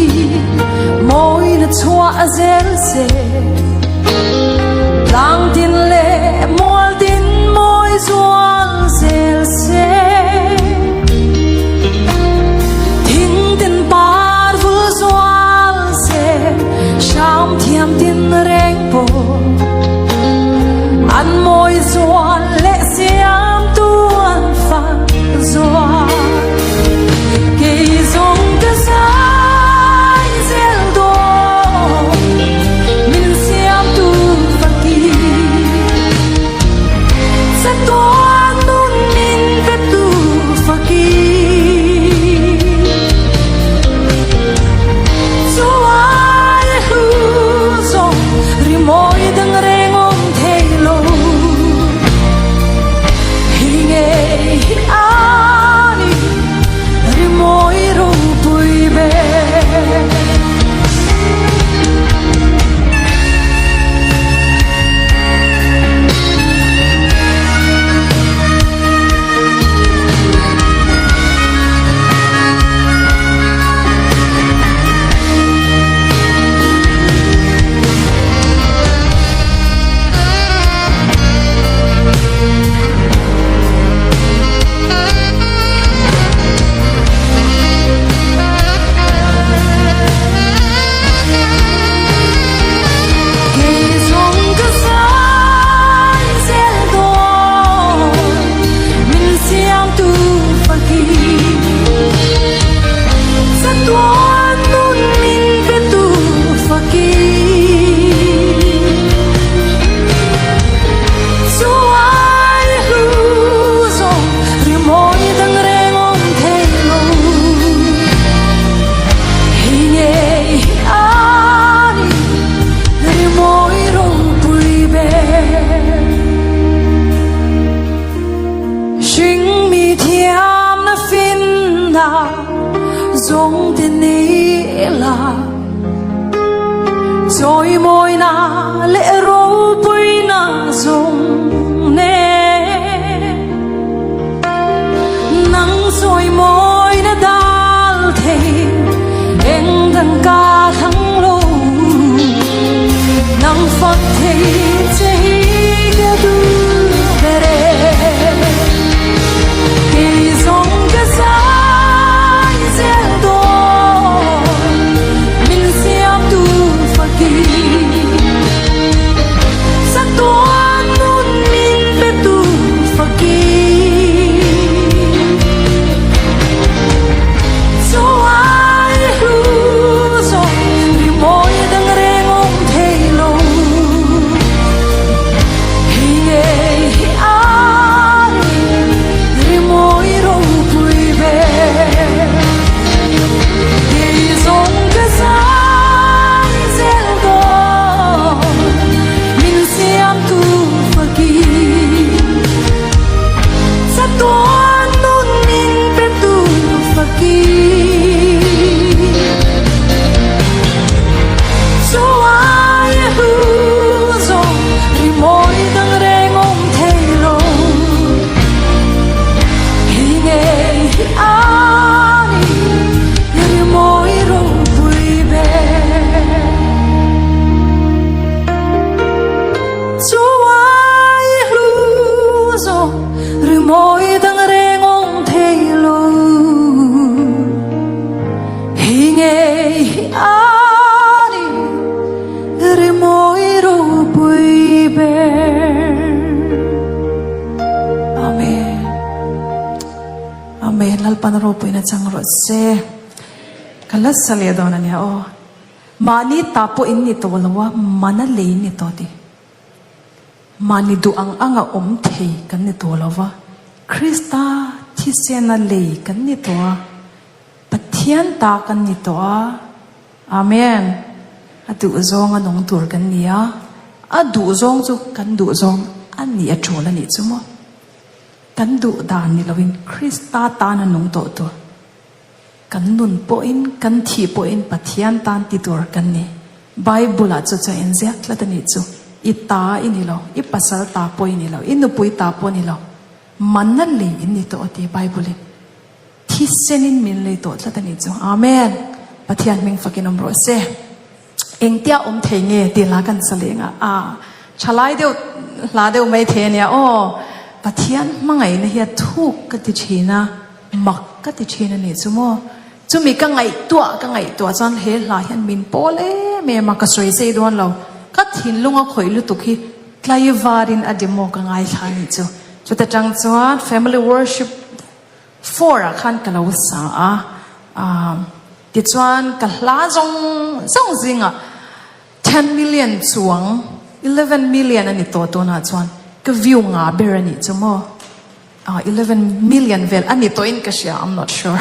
mawi na chhuah zel se. Tlang tin leh mual tin mawi zual zel se. Thing tin par vul zual se, hram thiam tin reng pawh an mawi zual leh siamtu an fak zual. Kei zawng ka zai zel dawn min siamtu fakin. Chatuan nun min petu fakin. Chuai hlu zawng rimawi dang reng awm thei lo. Hi ngei hi a ni rimawi ropui ber. Kei zawng ka zai zel dawn min siamtu fakin. Chatuan nun min petu fakin. Chuai hlu zawng rimawi dang reng awm thei lo. Hei ngei hi a ni rimawi ropui ber. Hring mi thiamna finna zawng te nei la. Chawimawina leh ropuina zawng nen. Nang chawimawina dal thei eng dang ka thlang lo. Nang fak thei che hi ka duh ber e. Kei zawng ka zai zel dawn min siamtu fakin. Chatuan nun min petu fakin. Chuai hlu zawng rimawi dang reng awm thei lo. Hei nge. Lalpan ropuina chang rawh se. Ka la sa leh dawn a nia aw. Mahni ta pawh in ni tawh lo a, mana lei in ni tawh tih. Mahni duh ang anga awm thei kan ni tawh lo va, Krista thisena lei kan ni tawh a, Pathian ta kan ni tawh a. Amen. A duh zawng a nung tur kan ni a, a duh zawng chu kan duh zawng a nih a tul a nih chu maw. Kan duh dan ni loin Krista tan a nung tawh tur. Kan nun pawhin, kan thih pawhin Pathian tan ti tur kan ni. Bible-ah chu chuan inziak tlat a nih chu. I ta i ni lo, i pasal ta pawh i ni lo, i nupui ta pawh ni lo. Manna lei in ni tawh a ti Bible-in. Thisenin min lei tawh tlat a nih chu. Amen! Pathian hming fakin awm rawh se. Engtia awm thei nge tih hla kan sa leh nga a thalai deuh hla deuh mai thei a nia aw. Pathian hmangaihna hi a thuk ka ti thin a, mak ka ti thin a nih chu maw. Chumi ka ngaihtuah ka ngaihtuah chuan he hla hian min pawl em em a, ka sawi sei dawn lo. Ka thinlung a khawih lutuk hi tlaivarin a demo ka ngaithla a nih chu. Chuta tang chuan family worship Four ah khan ka lo sa a, tichuan ka hla zawng zawng zingah ten million chuang, 11 million a ni tawh tunah chuan ka view nga ber a nih chu maw, 11 million vel a ni tawhin ka hria, I'm not sure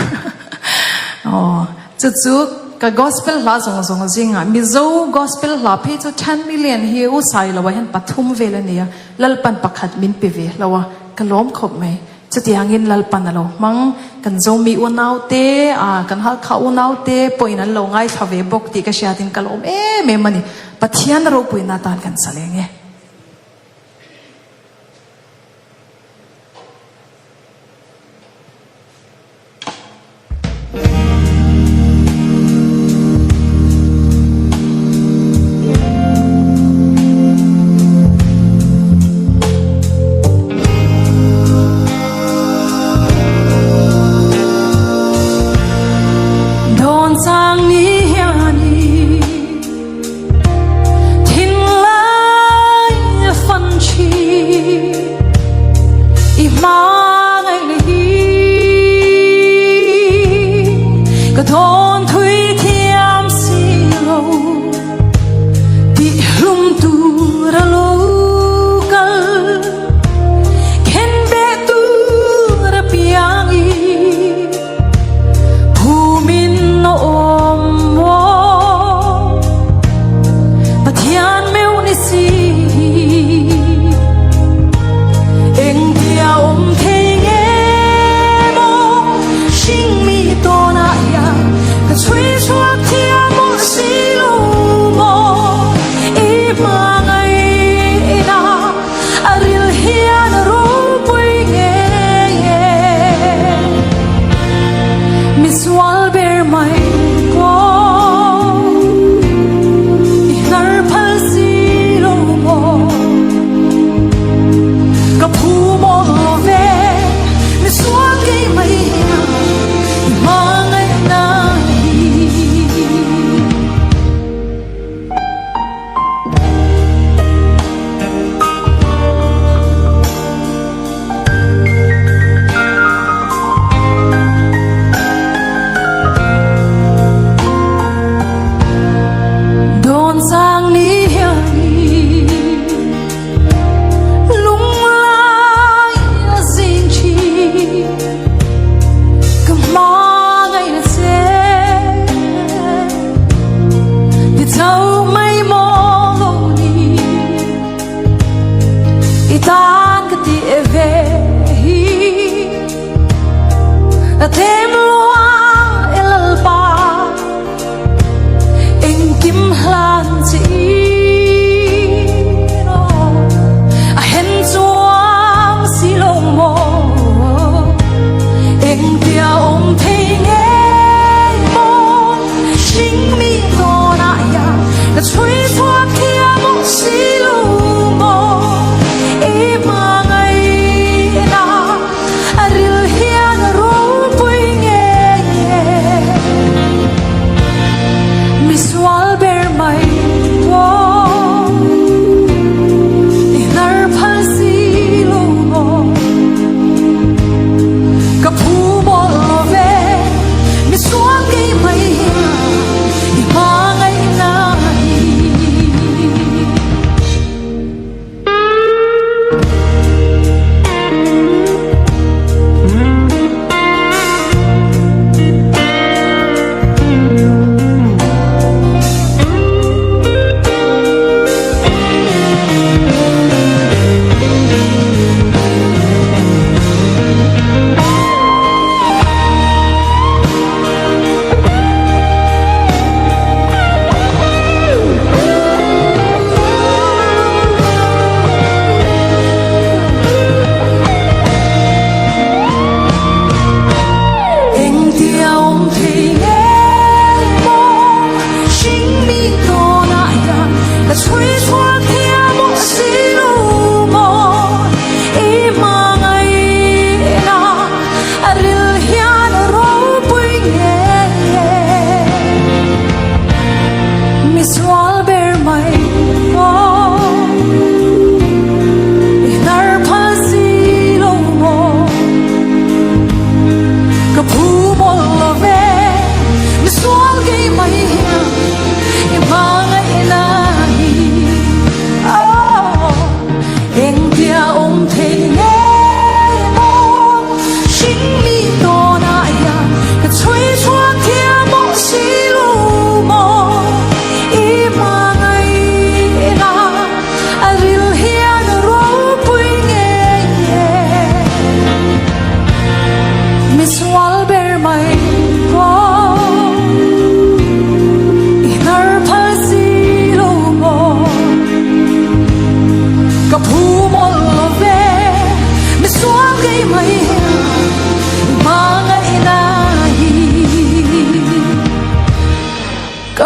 aw chu chu ka gospel hla zawng zawng zingah Mizo gospel hla phei chu ten million hi u Sailoa hian pathum vel a ni a, Lalpan pakhat min pe ve hlauh a, ka lawm khawp mai. Chutiangin Lalpan a lo hmang. Kan Zomi unaute, ah, kan Halkha unaute pawhin an lo ngaithla ve bawk tih ka hriatin ka lawm em em a ni. Pathian ropuina atan kan sa leng e.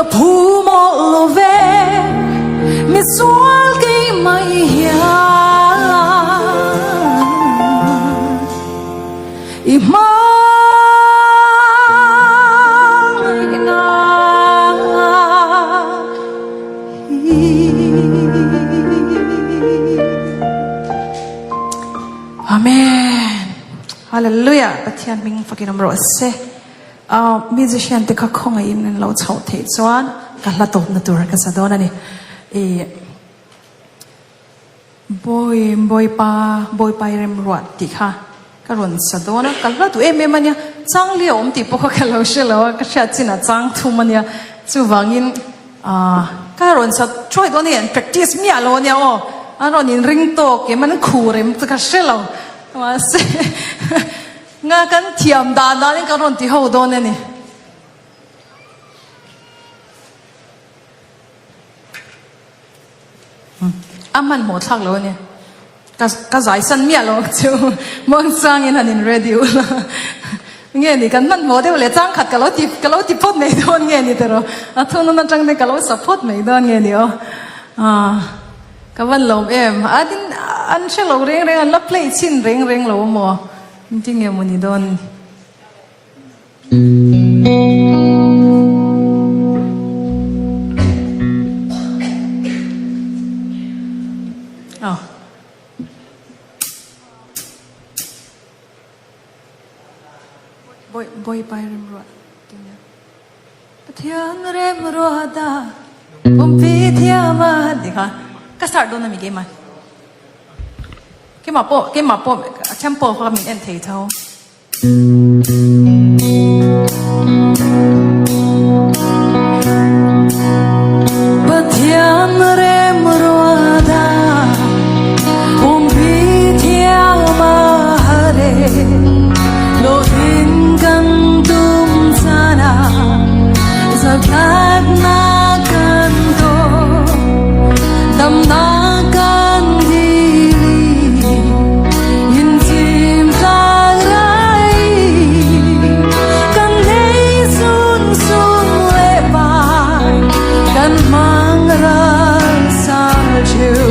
Ka phu mawlh lo ve, misual keimah i hian i hmangaihna hi. Amen. Hallelujah. Pathian hming fakin awm rawh se. Musician te kha khawngaihin an lo chhoh theih chuan ka hla tawpna tur ka sa dawn a ni. I Bawi Bawipa Bawipa i remruat tih kha ka rawn sa dawn a, ka hla duh em em a nia. Chang li a awm tih pawh kha ka lo hre lo a, ka hriat chin a chang thum a nia. Chuvangin ka rawn sa thuai dawn a ni, an practice miah lo a nia aw. An rawn inring tawk em, an khur em chu ka hre lo. Mahse. Nga kan thiam dan danin kan rawn ti ho dawn a ni. A hmanhmawh thlak lo a ni. Ka ka zai san miah lo ang chu. Muangchangin han in ready ula. Nge ni kan hmanhmawh deuh leh changkhat ka lo ti ka lo ti phawt mai dawn nge ni tiraw. A thunun atang te ka lo sa phawt mai dawn nge ni aw. Aaa. Ka van lawm em? A tin an hre lo reng reng, an la play chhin reng reng lo maw? Engtin nge maw ni dawn? Aw. Bawi Bawipai remruat ti nia. Pathian remruata pumpi thiama tih kha ka start dawn a mi keimah. Keimah pawh keimah pawh a tempo kha min en thei tho. Pathian remruata pumpi thiama hare Hlawhtling kan tum chana zatlatna kan tawh damna kan dili inchim tlang rai kan nei sun sun leh pai kan hmang ral sal theu.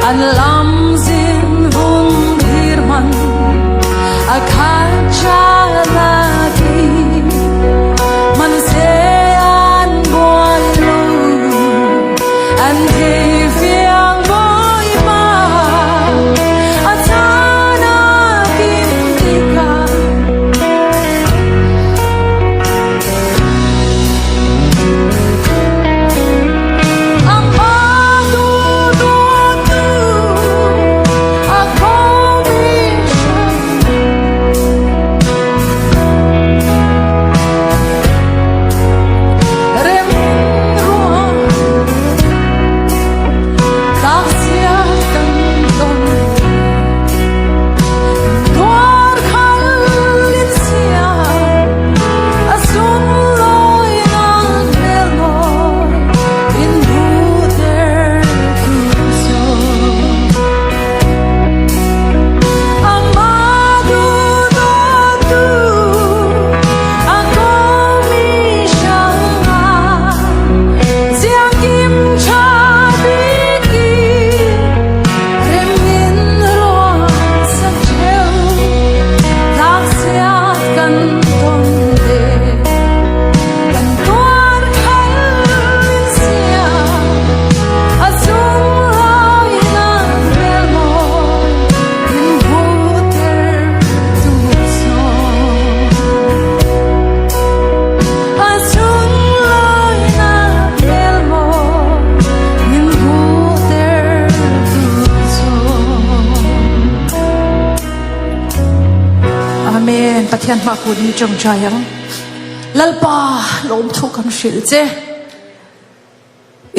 An lam zin vun thlir man a khat chalaki man se an buai lo an thei fiang bawipa a caan a kim tikah. Amen. Pathian hma kut ni tawngtai ang. Lalpa lawmthu kan hrilh che.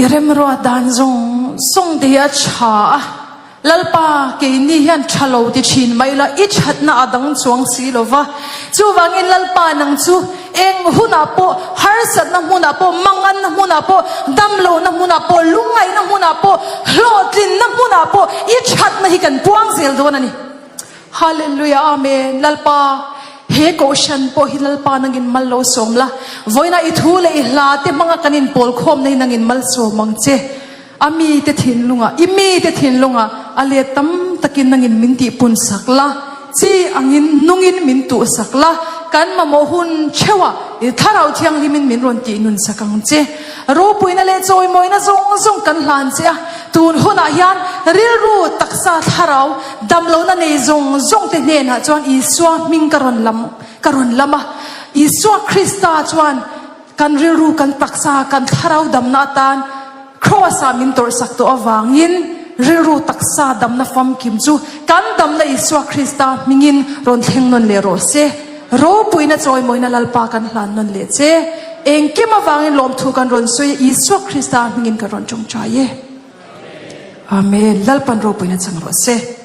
I remruat dan zawng zawng te hi a tha a, Lalpa keini hian tha lo ti thin mai la, i thatna a dang chuang si lo va. Chuvangin Lalpa nang chu eng hunah pawh, harsatna hmunah pawh, manganna hmunah pawh, damlohna hmunah pawh, lungngaihna hmunah pawh, hlawhtlinna hmunah pawh i thatna hi kan puang zel dawn a ni. Hallelujah Amen Lalpa he kohhran pawh hi Lalpa nangin mal lo sawm la vawiinah i thu leh i hla te hmanga kan inpawl khawmna hi nangin mal sawm ang che a mite thinlungah i mite thinlungah a let tam takin nangin min tihpun sak la chi angin nungin min tuh sak la kan mamawh hun theuhah i thlarau thianghlimin min rawn tihnun sak ang che Ropuina leh chawimawina zawng zawng kan hlan che a, tun hunah hian rilru, taksa, thlarau, damlohna nei zawng zawng te hnenah chuan Isua hming ka rawn lam ka rawn lam a. Isua Krista chuan kan rilru, kan taksa, kan thlarau damna atan Kraws-ah min tawrhsak tawh avangin rilru, taksa damna famkim chu kan damna Isua Krista hmingin rawn thleng nawn leh rawh se. Ropuina chawimawina Lalpa kan hlan nawn leh che. Engkim avangin lawmthu kan rawn sawi a, Isua Krista hmingin kan rawn tawngtai e. Amen. Lalpan ropuina chang rawh se.